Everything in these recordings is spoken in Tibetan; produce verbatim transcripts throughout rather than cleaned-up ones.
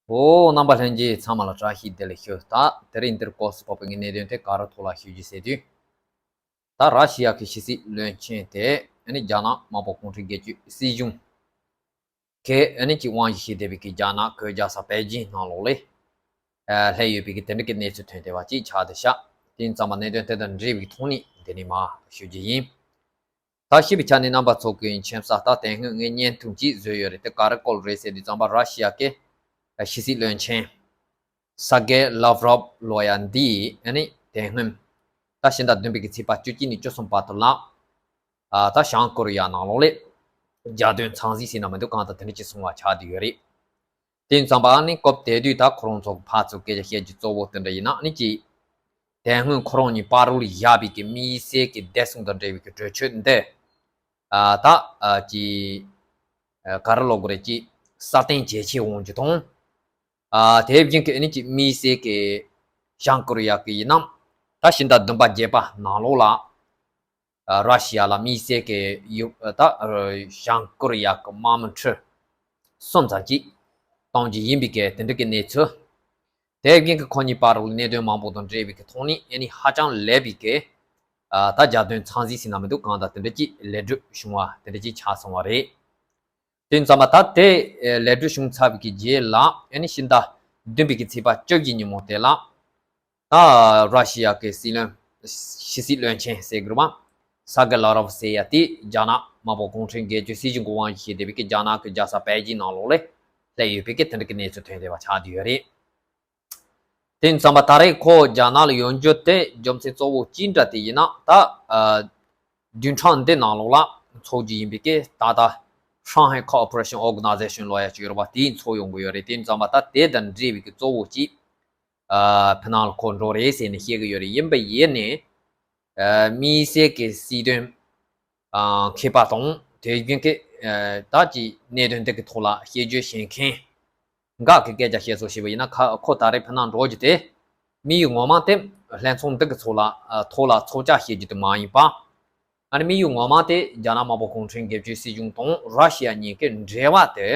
ཨོ། རྣམ་པ་ལྷན་རྒྱས་ཚང་མ་ལ་བཀྲ་ཤིས་བདེ་ལེགས་ཞུ། ད་དེ་རིང་འདིར་སྐོར་སུ་ཕོག་པའི་གནད་དོན་དེ་ག་རེ་ཐོག་ལ་ཞུ་རྒྱུ་ཟེར་དུས། ད་ར་ཤི་ཡ་གི་ཕྱི་སྲིད་བློན་ཆེན་དེ་ཨ་ནི་རྒྱ་ནག་དམར་པོ་གུང་ཁྲན་སྒེར་གཅོད་སྲིད་གཞུང་གི་ཨ་ནི་ཅིག་དབང་ཞིབ་བྱེད་བསྡད་པའི་གི་རྒྱ་ནག་གི་རྒྱལ་ས་པེ་ཅིང་ནང་ལོགས་ལ་ཨ་སླེབས་ཡོད་པའི་གི་དེ་འདྲ་གི་གནས་ཚུལ་ཐོན་བསྡད་པ་ཅིག་ཆགས་བསྡད་ཤག་དེ་ཡིན་ཙང་མ་གནད་དོན་དེ་དང་འབྲེལ་བའི་ཐོག་ནས་འདི་ནས་མར་ཞུ་རྒྱུ་ཡིན། ད་ཞུས་པའི་ཆ་ནས་རྣམ་པ་ཚོ་གི་མཁྱེན་གསལ། ད་དེ་སྔོན་ངས་བརྙན་ཐུང་ཅིག་བཟོས་ཡོད་རེད། དེ་ག་རེ་སྐོར་རེད་ཟེར་དུས་ཙམ་པ་ར་ཤི་ཡ་གི་ཕྱི་སྲིད་བློན་ཆེན་སར་གེ་ལབ་རོབ་ལོ་ཡ་འདིས་ཨ་ནི་དེ་སྔོན་ད་ཕྱི་ཟླ་བདུན་པའི་གི་ཚེས་པ་བཅུ་གཅིག་ནས་བཅུ་གསུམ་བར་དུ་ལ་ཨ་ད་བྱང་ཀོ་རི་ཡ་ནང་ལོགས་ལ་རྒྱལ་དོན་འཚམས་གཟིགས་ཟེར་ན་མི་འདུག་གང་ལྟར་དེ་འདྲ་ཅིག་སོང་བ་ཆགས་བསྡད་ཡོད་རེད། དེ་ཡིན་ཙང་པ་ཨ་ནི་སྐབས་དེ་དུས་ད་ཁོ་རང་ཚོ་གི་ཕར་ཚུར་སྐད་ཆ་བཤད་རྒྱུ་གཙོ་བོ་དེ་འདྲ་ཡིན་ན་ཨ་ནི་ཅིག་དེ་སྔོན་ཁོ་རང་གཉིས་བར་དུ་བཞག་པའི་གི་དམིགས་བསལ་གྱི་བདེ་སྲུང་དང་འབྲེལ་བའི་གི་གྲོས་ཆོད་འདི་ཨ་ད་ཨ་ཅིག་ཨ་ག་རེ་ལབ་དགོས་རེད། ཅིག་སྲ་བརྟན་ཇེ་ཆེ་འོང་རྒྱུ་དང་། ཨ་དེ་བཞིན་གྱི་ཨ་ནི་ཅིག་དམིགས་བསལ་གྱི་བྱང་ཀོ་རི་ཡ་གི་ཡིན་ན་ད་ཕྱི་ཟླ་བདུན་པ་བརྒྱད་པ་ནང་ལོགས་ལ། ཨ་ར་ཤི་ཡ་ལ་དམིགས་བསལ་གྱི་ཡུ་ད་བྱང་ཀོ་རི་ཡ་གི་དམག་མི་ཁྲི་གསུམ་ཙམ་ཅིག་གཏོང་རྒྱུ་ཡིན་པའི་གི་དེ་འདྲ་གི་གནས་ཚུལ། དེ་བཞིན་གྱི་ཁོ་གཉིས་བར་དུ་གནད་དོན་མང་པོ་དང་འབྲེལ་བའི་གི་ཐོག་ནས་ཨ་ནི་ཧ་ཅང་ལེགས་པའི་གི་ཨ་ད་རྒྱལ་དོན་འཚམས་གཟིགས་ཟེར་ན་མི་འདུག་གང་ལྟར་དེ་འདྲ་ཅིག་ལེགས་གྲུབ་བྱུང་བ་དེ་འདྲ་ཅིག་ཆགས་སོང་བ་རེད། དེ་ཙམ་པ་ད་དེ་ལེགས་གྲུབ་བྱུང་ཚར་བའི་གི་རྗེས་ལ་ཨ་ནི་ཕྱི་ཟླ་བདུན་པའི་གི་ཚེས་པ་བཅུ་བཞི་ཉིན་མོ་དེ་ལ། ད་ར་ཤི་ཡ་གི་སྲིད་བློན་ཕྱི་སྲིད་བློན་ཆེན་ཟེར་དགོས་རེད་པ། སར་གེ་ལབ་རོབ་ཟེར་ཡ་དེ་རྒྱ་ནག་དམར་པོ་གུང་ཁྲན་སྒེར་གཅོད་སྲིད་གཞུང་གི་དབང་ཞིབ་བྱེད་བསྡད་པའི་གི་རྒྱ་ནག་གི་རྒྱལ་ས་པེ་ཅིང་ནང་ལོགས་ལ་སླེབས་ཡོད་པའི་གི་དེ་འདྲ་གི་གནས་ཚུལ་ཐོན་བསྡད་པ་ཆགས་བསྡད་ཡོད་རེད། དེ་ཙམ་པ་ད་རེས་ཁོ་རྒྱ་ནག་ལ་ཡོང་རྒྱུ་དེ་རྒྱུ་མཚན་གཙོ་བོ་ཅི་འདྲ་དེ་ཡིན་ན་ད་ཨ་བདུན་ཕྲག་འདི་ནང་ལོགས་ལ་འཚོགས་རྒྱུ་ཡིན་པའི་གི་ད་ལྟ་Shanghai Cooperation Organization ལབ་ཡ་ཅིག་ཡོད་རེད་པ། དེའི་འཚོགས་ཡོང་གི་ཡོད་རེད། དེ་ཙམ་པ་ད་དེ་དང་འབྲེལ་བའི་གི་གཙོ་བོ་ཅིག་ཨ་ཕི་ནང་ལ་ཁོ་འགྲོ་རེད་ཟེར་ནས་བཤད་གི་ཡོད་རེད། ཡིན་པ་ཡིན་ནའི་ཨ་དམིགས་བསལ་གྱི་སྲིད་དོན་ཨ་མཁས་པ་དང་དེ་བཞིན་གྱི་ཨ་ད་ཀྱི་གནད་དོན་འདི་གི་ཐོག་ལ་དཔྱད་བརྗོད་བྱེད་མཁན་འགའ་གི་སྐད་ཆ་བཤད་སོ་ཞེས་པ་ཡིན་ན། ཁ་ཁོ་ད་རེས་ཕི་ནང་འགྲོ་རྒྱུ་དེ་དམིགས་ཡུལ་ངོ་མ་དེ་ལྷན་ཚོགས་འདི་གི་ཚོགས་ལ་ཨ་ཐོག་ལ་ཚོགས་བཅར་བྱེད་རྒྱུ་དེ་མ་ཡིན་པ། ཨ་ནི་དམིགས་ཡུལ་ངོ་མ་དེ་རྒྱ་ནག་དམར་པོ་གུང་ཁྲན་སྒེར་གཅོད་སྲིད་གཞུང་དང་ར་ཤི་ཡ་གཉིས་ཀྱི་འབྲེལ་བ་དེ་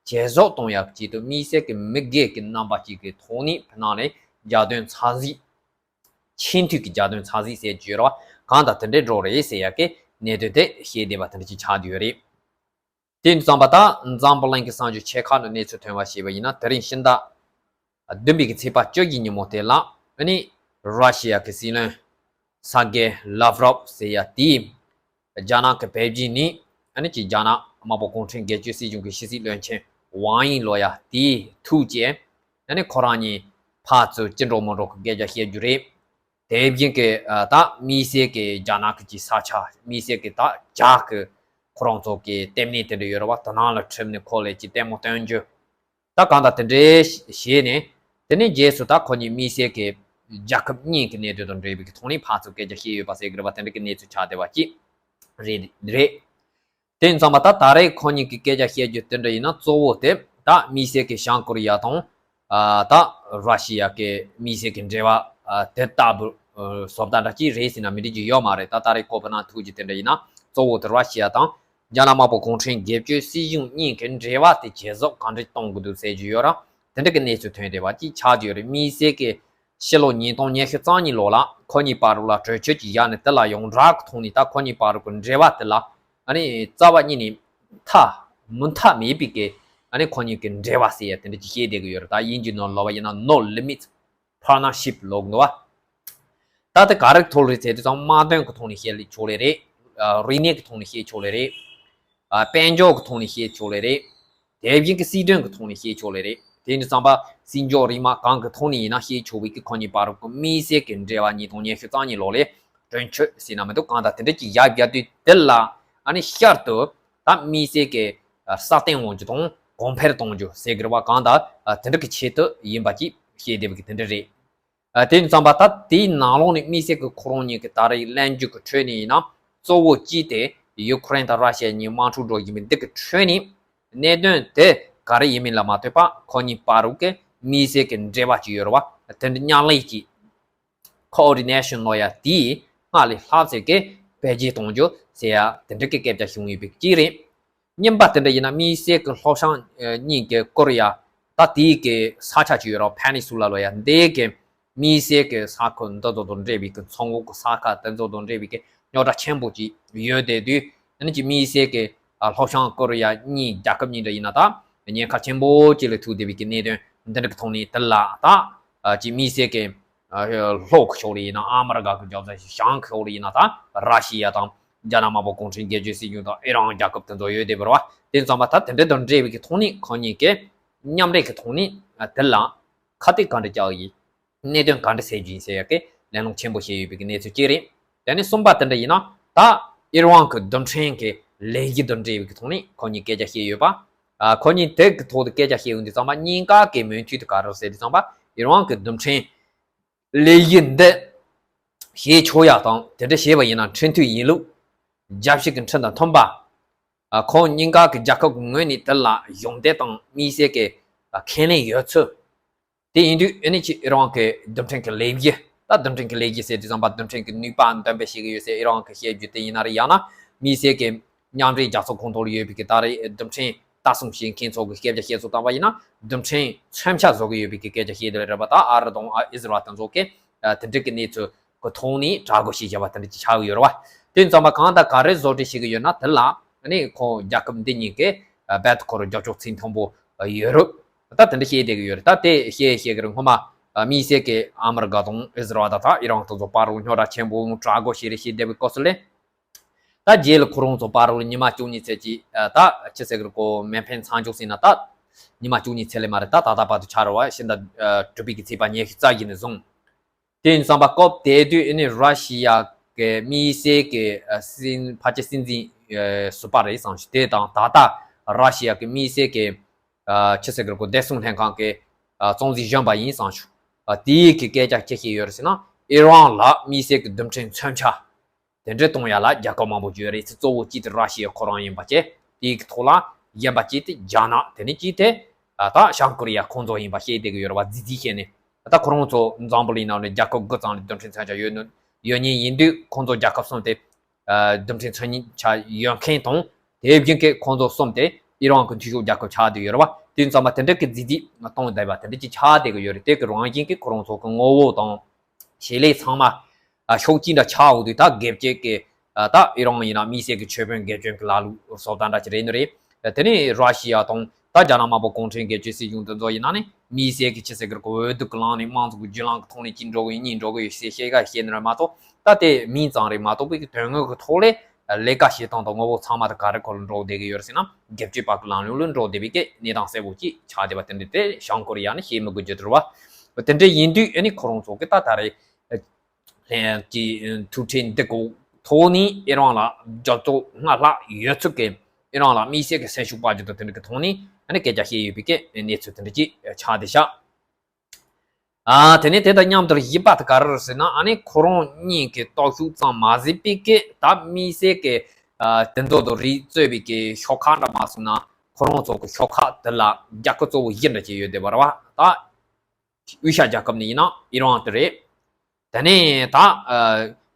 ཇེ་བཟང་གཏོང་ཡག་ཆེད་དུ་དམིགས་བསལ་གྱི་མི་སྒེར་གྱི་རྣམ་པ་གཅིག་གི་ཐོག་ནས་ཕི་ནང་ནས་རྒྱལ་དོན་འཚམས་གཟིགས། ཆེས་མཐོའི་གི་རྒྱལ་དོན་འཚམས་གཟིགས་ཟེར་རྒྱུ་རེད་པ། གང་དང་དེ་འདྲའི་འགྲོ་རེད་ཟེར་ཡག་གི་གནད་དོན་དེ་བཤད་བསྡད་པ་དེ་འདྲ་ཅིག་ཆགས་བསྡད་ཡོད་རེད། དེ་ཙམ་པ་ད་འཛམ་བུ་གླིང་གི་གསར་འགྱུར་ཆེ་ཁག་ནང་གནས་ཚུལ་ཐོན་པ་ཞེས་པ་ཡིན་ན། དེ་རིང་ཕྱི་ཟླ་བདུན་པའི་གི་ཚེས་པ་བཅུ་བཞི་ཉིན་མོ་དེ་ལ་ཨ་ནི་ར་ཤི་ཡ་གི་སྲིད་བློན་སར་གེ་ལབ་རོབ་ཟེར་ཡ་དེས་རྒྱ་ནག་གི་པེ་ཅིང་ནས་ཨ་ནི་ཅིག་རྒྱ་ནག་དམར་པོ་གུང་ཁྲན་སྒེར་གཅོད་སྲིད་གཞུང་གི་ཕྱི་སྲིད་བློན་ཆེན་ཝང་དབྱི་ལབ་ཡ་དེའི་ཐུག་བྱས་ཨ་ནི་ཁོ་རང་གཉིས་ཕར་ཚུར་ཅི་འགྲོ་མི་འགྲོ་གི་སྐད་ཆ་བཤད་རྒྱུ་རེད། དེ་བཞིན་གྱི་ཨ་ད་དམིགས་བསལ་གྱི་རྒྱ་ནག་གི་ཅིག་ས་ཆ་དམིགས་བསལ་གྱི་ད་ཇག་གི་ཁོ་རང་ཚོ་གི་ལྟེ་གནས་དེ་འདྲ་ཡོད་རེད་པ། དེ་ནང་ལ་ཁྲིད་ནས་ཁོ་ལ་ཅིག་ལྟད་མོ་སྟོན་རྒྱུ། ད་གང་ལྟར་དེ་འདྲའི་བྱས་ནས་དེ་ནས་རྗེས་སུ་ད་ཁོ་གཉིས་དམིགས་བསལ་གྱི་རྒྱལ་ཁབ་གཉིས་ཀྱི་གནད་དོན་དང་འབྲེལ་བའི་གི་ཐོག་ནས་ཕར་ཚུར་སྐད་ཆ་བཤད་ཡོད་པ་ཟེར་གི་རེད་པ། དེ་འདྲ་གི་གནས་ཚུལ་ཆགས་བསྡད་པ་ཅིག་རེད་རེད། དེ་ཙམ་པ་ད་ད་རེས་ཁོ་གཉིས་ཀྱི་སྐད་ཆ་བཤད་རྒྱུ་དེ་འདྲ་ཡིན་ན་གཙོ་བོ་དེ་ད་དམིགས་བསལ་གྱི་བྱང་ཀོ་རི་ཡ་དང་ཨ་ད་ར་ཤི་ཡ་གི་དམིགས་བསལ་གྱི་འབྲེལ་བ་ཨ་དེ་ལྟ་བུ་ཨ་བཟོ་ལྟ་འདྲ་ཅིག་རེད་ཟེར་ན་མི་འགྲིག་རྒྱུ་ཡོད་མ་རེད། ད་ད་རེས་ཁོ་ཕི་ནང་ཐུག་རྒྱུ་དེ་འདྲ་ཡིན་ན་གཙོ་བོ་དེ་ར་ཤི་ཡ་དང་རྒྱ་ནག་དམར་པོ་གུང་ཁྲན་སྒེར་གཅོད་སྲིད་གཞུང་གཉིས་ཀྱི་འབྲེལ་བ་དེ་ཇེ་བཟང་ག་འདྲ་གཏོང་དགོས་འདུག་ཟེར་རྒྱུ་ཡོད་ར། དེ་འདྲ་གི་གནས་ཚུལ་ཐོན་བསྡད་པ་ཅིག་ཆགས་ཀྱི་ཡོད་རེད། དམིགས་བསལ་གྱི་ཕྱི་ལོ་ཉིས་སྟོང་ཉི་ཤུ་རྩ་གཉིས་ལོ་ལ་ཁོ་གཉིས་བར་དུ་ལ་གྲོས་ཆོད་ཅིག་བཞག་ནས་དེ་ལ་ཡོངས་གྲགས་ཀྱི་ཐོག་ནས་ད་ཁོ་གཉིས་བར་དུ་གི་འབྲེལ་བ་དེ་ལ་ཨ་ནི་རྩ་བ་ཉིད་ནས་མཐའ་མུ་མཐའ་མེད་པའི་གི་ཨ་ནི་ཁོ་གཉིས་ཀྱི་འབྲེལ་བ་ཟེར་ཡ་དེ་འདྲ་ཅིག་བཤད་བསྡད་ཀྱི་ཡོད་རེད། ད་དབྱིན་ཇིའི་ནང་ལབ་པ་ཡིན་ན་No Limits Partnership ལབ་ཀྱི་འདུག་བ། ད་དེ་ག་རེ་ཐོག་ལ་རེད་ཟེར་དུས་ཙང་དམག་དོན་གྱི་ཐོག་ནས་བཤད་ཆོག་ལེ་རེད། ཨ་རིག་གནས་ཀྱི་ཐོག་ནས་བཤད་ཆོག་ལེ་རེད། ཨ་དཔལ་འབྱོར་གྱི་ཐོག་ནས་བཤད་ཆོག་ལེ་རེད། དེ་བཞིན་གྱི་སྲིད་དོན་གྱི་ཐོག་ནས་བཤད་ཆོག་ལེ་རེད། དེ་ཡིན་དུས་ཙམ་པ་སྲིད་འབྱོར་རིག་དམག་གང་གི་ཐོག་ནས་ཡིན་ན་བཤད་ཆོག་པའི་གི་ཁོ་གཉིས་བར་གྱི་དམིགས་བསལ་གྱི་འབྲེལ་བ་ཉིས་སྟོང་ཉི་ཤུ་རྩ་གཉིས་ལོ་ལས་གྲོས་ཆོད་ཟེར་ན་མི་འདུག་གང་ལྟར་དེ་འདྲ་ཅིག་ཡར་བཞག་དུས་དེ་ལ་ཨ་ནི་ཤར་དུ་ད་དམིགས་བསལ་གྱི་ཨ་སྲ་བརྟན་འོང་རྒྱུ་དང་གོང་འཕེལ་གཏོང་རྒྱུ་ཟེར་གི་རེད་བ། གང་ལྟར་ཨ་དེ་འདྲ་གི་ཆེད་དུ་ཡིན་པ་ཅིག་བཤད་བསྡད་པ་གི་དེ་འདྲ་རེད། ཨ་དེ་ཡིན་ཙང་པ་ད་དེའི་ནང་ལོགས་ནས་དམིགས་བསལ་གྱི་ཁོ་རང་གཉིས་ཀྱི་ད་རེས་ལན་རྒྱུ་གི་ཁྲོད་ནས་ཡིན་ན་གཙོ་བོ་གཅིག་དེ་ཡུ་ཁུ་རེན་དང་ར་ཤི་ཡ་གཉིས་དམག་འཁྲུག་འགྲོ་བཞིན་པའི་འདི་གི་ཁྲོད་ནས་གནད་དོན་དེ་ག་རེ་ཡིན་མིན་ལ་མ་ལྟོས་པ་ཁོ་གཉིས་བར་དུ་གི་དམིགས་བསལ་གྱི་འབྲེལ་བ་ཅིག་ཡོད་རེད་བ། དེ་འདྲ་མཉམ་ལས་ཀྱི་ཁོ་ཨོ་ཌི་ནེ་ཤན་ལབ་ཡ་དེའི་སྔར་ལས་ལྷག་ཙམ་གྱི་འཕེལ་རྒྱས་གཏོང་རྒྱུ་ཟེར་ཡ་དེ་འདྲ་གི་སྐད་ཆ་བྱུང་ཡོད་པའི་གཅིག་རེད། གཉིས་པ་དེ་འདྲ་ཡིན་ན་དམིགས་བསལ་གྱི་ལྷོ་བྱང་གཉིས་ཀྱི་ཀོ་རི་ཡ་ ད་དེའི་གི་ས་ཆ་ཅིག་ཡོད་ར། ཕེ་ནི་སུ་ལ་ལོ་ཡ་འདི་གི་དམིགས་བསལ་གི་ས་ཁུལ་འདི་ཚོ་དང་འབྲེལ་བའི་གི་མཚོ་ངོགས་གི་ས་ཁ་དེ་ཚོ་དང་འབྲེལ་བའི་གི་རྙོག་དྲ་ཆེན་པོ་ཅིག་ཡོད་བསྡད་དུས། ཨ་ནི་ཅིག་དམིགས་བསལ་གི་ལྷོ་བྱང་ཀོ་རི་ཡ་གཉིས་རྒྱལ་ཁབ་གཉིས་འདྲ་ཡིན་ན་ད་ཉེན་ཁ་ཆེན་པོ་ཅིག་ལ་ཐུག་བསྡད་པའི་གི་གནད་དོན་འདི་འདྲ་གི་ཐོག་ནས། དེ་ལ་ད་ཅིག་དམིགས་བསལ་གི་ལྷོ་གི་ཕྱོགས་ལ་ཡིན་ན་ཨ་མི་རི་ཀ་གི་རྒྱབ་ས། བྱང་གི་ཕྱོགས་ལ་ཡིན་ན་ད་ར་ཤི་ཡ་དང་རྒྱ་ནག་དམར་པོ་གུང་ཁྲན་རྒྱལ་གཅེས་སྲིད་གཞུང་དང་ཨི་རན་རྒྱལ་ཁབ་དེ་ཚོ་ཡོད་བསྡད་པ་རེད་བ། དེ་ཙམ་པ་ད་དེ་འདྲ་དང་འབྲེལ་བའི་གི་ཐོག་ནས་ཁོ་གཉིས་ཀས་མཉམ་འབྲེལ་གི་ཐོག་ནས་དེ་ལ་ཁ་གཏད་ག་འདྲ་བཅག་ཡིན། གནད་དོན་ག་འདྲ་སེལ་རྒྱུ་ཡིན་ཟེར་ཡ་གི་གླེང་སློང་ཆེན་པོ་བྱས་ཡོད་པའི་གི་གནས་ཚུལ་གཅིག་རེད། དེ་ནས་གསུམ་པ་དེ་འདྲ་ཡིན་ན་ད་ཨི་རན་གི་རྡུལ་ཕྲན་གི་ལས་གཞི་དང་འབྲེལ་བའི་གི་ཐོག་ནས་ཁོ་གཉིས་སྐད་ཆ་བཤད་ཡོད་པ། ཨ། ཁོ་གཉིས་དེ་གི་ཐོག་ཏུ་སྐད་ཆ་བཤད་ཡོང་དུས་ཙམ་པ་གཉིས་ཀ་གི་མོས་མཐུན་དེ་ག་རེ་ཟེར་དུས་ཙམ་པ། ཨི་རན་གི་རྡུལ་ཕྲན་ལས་གཞི་འདི་བྱེད་ཆོག་ཡ་དང་དེ་འདྲ་བྱས་པ་ཡིན་ན་ཁྲིམས་མཐུན་ཡིན་ལུགས། རྒྱལ་སྤྱི་གི་ཁྲིམས་དང་མཐུན་པ། ཨ། ཁོང་གཉིས་ཀ་གི་རྒྱལ་ཁབ་ཀྱི་ངོས་ནས་དེ་ལ་གཞོགས་འདེགས་དང་དམིགས་བསལ་གྱི་ཁས་ལེན་ཡོད་ཚུལ། དེ་ཡིན་དུས་ཨ་ནི་ཅིག་ཨི་རན་གྱི་རྡུལ་ཕྲན་གྱི་ལས་གཞི། ད་རྡུལ་ཕྲན་གྱི་ལས་གཞི་ཟེར་དུས་ཙམ་པ་རྡུལ་ཕྲན་གྱི་ནུས་པ་འདོན་སྤེལ་བྱེད་ཀྱི་ཡོད་ཟེར་ཨི་རན་གྱིས་བཤད་རྒྱུ་དེ་ཡིན་ན་རེད། ཡང་ན་དམིགས་བསལ་གྱི་མཉམ་འབྲེལ་རྒྱལ་ཚོགས་ཁོངས་གཏོགས་ལ་ཡོད་པའི་གི་ད་རེས་རྡུལ་ཕྲན་ལྟ་སྲུང་བྱེད་མཁན་ཚོ་གི་སྐད་ཆ་བཤད་ཚུལ་ལྟ་བ་ཡིན་ན། རྡུལ་ཕྲན་མཚོན་ཆ་བཟོ་གི་ཡོད་པའི་གི་སྐད་ཆ་བཤད་དེ་རེད་པ། ད་ཨ་རི་དང་ཨ་ཨི་ཟི་རལ་དེ་ཚོ་གིས་ཨ་དེ་འདྲ་གི་གནས་ཚུལ་གི་ཐོག་ནས་གྲོས་འགོ་ཞིག་བཞག་པ་དེ་འདྲ་ཅིག་ཆགས་ཀྱི་ཡོད་རེད་བ། དེ་ཙམ་པ་གང་ལྟར་ག་རེ་བཟོ་སྒྲིག་བྱེད་ཀྱི་ཡོད་ན། དེ་ལ་ཨ་ནི་ཁོང་རྒྱལ་ཁབ་འདི་གཉིས་ཀས་རྦད་དེ་ཁོ་རང་རྒྱབ་སྐྱོར་ཚད་མཐོན་པོ་ཡོད་རེད། ད་དེ་འདྲ་བཤད་བསྡད་ཀྱི་ཡོད་རེད། ད་དེ་བཤད་བཤད་ཀྱི་རེད། སྔོན་མ་དམིགས་བསལ་གྱི་ཨ་མི་རི་ཀ་དང་ཨི་ཟི་རལ་དང་ད་ཨི་རན་དེ་ཚོ་བར་ལ་རྙོག་དྲ་ཆེན་པོ་གྲོས་འགོ་ཞིག་རེ་བྱས་བསྡད་པའི་སྐབས་སུ་ལས། ད་རྗེས་ལ་ཁོ་རང་ཚོ་བར་ལ་ཉི་མ་བཅུ་གཉིས་ཚད་ཀྱི་ད་ཅི་ཟེར་གི་རེད་གོ་མེ་འཕེན་མཚམས་འཇོག་ཟིན་ན། ད་ཉི་མ་བཅུ་གཉིས་ཚད་ལས་མ་རེད། ད་ད་ལྟ་བར་དུ་ཆགས་རེད་བ། ཕྱི་ཟླ་དྲུག་པའི་གི་ཚེས་པ་ཉི་ཤུ་རྩ་བཞི་ནས་བཟུང་། དེ་ཡིན་ཙམ་པ་སྐབས་དེ་དུས་ཨ་ནི་ར་ཤི་ཡ་གི་དམིགས་བསལ་གྱི་སྲིད་ཕལ་ཆེར་སྲིད་འཛིན་ཟུར་པ་རེད་བསམ་ཞིག་དེ་དང་ད་ལྟ་ར་ཤི་ཡ་གི་དམིགས་བསལ་གྱི་ཆི་ཟེར་གི་རེད་གོ་བདེ་སྲུང་ལྷན་ཁང་གི་གཙོ་འཛིན་གཞོན་པ་ཡིན་བསམ་ཞིག་དེའི་གི་སྐད་ཆ་ཅི་བཤད་ཡོད་རེད་ཟེར་ན། ཨི་རན་ལ་དམིགས་བསལ་གྱི་རྡུལ་ཕྲན་མཚོན་ཆ་དེ་འདྲ་གཏོང་ཡ་ལ་རྒྱལ་ཁབ་མང་པོ་ཅིག་ཡོད་རེད། གཙོ་བོ་གཅིག་དེ་ར་ཤི་ཡ་ཁོ་རང་ཡིན་པ་བྱས། དེའི་གི་ཐོག་ལ་གཞན་པ་གཅིག་དེ་རྒྱ་ནག་དེ་ནས་གཅིག་དེ་ད་བྱང་ཀོ་རི་ཡ་ཁོང་ཚོ་ཡིན་པ་བཤད་བསྡད་ཀྱི་ཡོད་རེད་བ། རྫིག་རྫིག་བཤད་ནས། ད་ཁོ་རང་ཚོ་འཛམ་བུ་གླིང་ནང་ནས་རྒྱལ་ཁབ་དགུ་ཙམ་ལ་རྡུལ་ཕྲན་མཚོན་ཆ་ཡོད་ནོ་ཡོད་མཁན་ཡིན་དུས། ཁོང་ཚོ་རྒྱལ་ཁབ་གསུམ་དེ་རྡུལ་ཕྲན་མཚོན་ཆ་ཡོད་མཁན་དང་། དེ་བཞིན་གྱི་ཁོང་ཚོ་གསུམ་དེ་ཨི་རན་གྱི་འཐུས་ཤོར་རྒྱལ་ཁབ་ཆགས་བསྡད་ཡོད་རེད་བ། དེ་ཙམ་པ་དེ་འདྲ་གི་རྫིག་རྫིག་གཏོང་བསྡད་པ་དེ་འདྲ་ཅིག་ཆགས་བསྡད་ཀྱི་ཡོད་རེད། དེ་གི་རང་བཞིན་གྱིས་ཁོ་རང་ཚོ་གི་ངོ་བོ་དང་བྱེད་ལས་ཚང་མ་ཨ་ཕྱོགས་གཅིག་འདྲ་ཆགས་འོང་དུས། ད་དགེ་བཅུ་གི་ཨ་ད་ཨི་རན་ཡིན་ན་དམིགས་བསལ་གྱི་ཆོས་དཔོན་དགེ་བཅུ་གི་ལ་ལུགས་བཟོ་ལྟ་འདྲ་ཅིག་རེད་ནི་རེད། དེ་ནས་ར་ཤི་ཡ་དང་ད་རྒྱ་ནག་དམར་པོ་གུང་ཁྲན་སྒེར་གཅོད་སྲིད་གཞུང་དེ་ཚོ་ཡིན་ན་ནི་དམིགས་བསལ་གྱི་ཆི་ཟེར་གི་རེད་གོ་འོས་བསྡུ་གི་ལམ་ནས་དམངས་གཙོ་གི་བརྒྱུད་ལམ་གི་ཐོག་ནས་གཅིག་འགྲོ་གི་ཡོད་གཉིས་འགྲོ་གི་ཡོད་ཟེར་བཤད་ཁ་བཤད་ནི་རེད་མ་གཏོགས། ད་དེ་མིང་ཙམ་རེད་མ་གཏོགས་པའི་གི་དོན་དངོས་ཀྱི་ཐོག་ལས་ལས་ཀ་བྱེད་སྟངས་དང་ངོ་བོ་ཚང་མ་དེ་ག་རེ་སྐོར་ལ་འགྲོ་བསྡད་ཀྱི་ཡོད་རེད་ཟེར་ན། དགེ་བཅུ་པ་གི་ལམ་ལུགས་ལ་འགྲོ་བསྡད་པའི་གི་གནས་སྟངས་གསལ་པོ་ཅིག་ཆགས་བསྡད་པ་དེ་འདྲ་དེ་བྱང་ཀོ་རི་ཡ་ནི་བཤད་མི་དགོས་རྒྱུ་དེ་རེད་བ། དེ་འདྲ་ཡིན་དུས་ཨ་ནི་ཁོ་རང་ཚོ་གི་ད་ད་རེས་ལྷན་གྱི་ཐུག་འཕྲད་འདི་གོ་ཐོག་ནས་ཨི་རན་ལ་རྒྱབ་སྐྱོར་སྔར་ལྷག་ཡོད་ཚུལ་གྱི་ཨི་རན་ལ་དམིགས་བསལ་གྱི་སེམས་ཤུགས་སྤར་རྒྱུ་དང་དེ་འདྲ་གི་ཐོག་ནས་ཨ་ནི་སྐད་ཆ་བཤད་ཡོད་པའི་གི་གནས་ཚུལ་དེ་འདྲ་ཅིག་ཆགས་བསྡད་ཤག་ཨ་དེ་ནས་དེ་དང་མཉམ་དུ་བཞི་པ་དེ་ག་རེ་རེད་ཟེར་ན། ཨ་ནི་ཁོ་རང་གཉིས་ཀྱི་སྟོབས་ཤུགས་ཙམ་མ་ཟད་པའི་གི་ད་དམིགས་བསལ་གྱི་ཨ་དེ་ཚོ་དང་རིགས་གཙོས་པའི་གི་ཤོག་ཁག་འདྲ་མ་སོང་ན། ཁོ་རང་ཚོ་གི་ཤོག་ཁག་དེ་ལ་རྒྱལ་ཁབ་གཙོ་བོ་བཞི་འདྲ་ཅིག་ཡོད་བསྡད་པ་རེད་བ། ད་དབུས་ཤར་རྒྱལ་ཁབ་ནས་ཡིན་ན་ཨི་རན་དེ་རེད། དེ་ནས་ད་ཨ་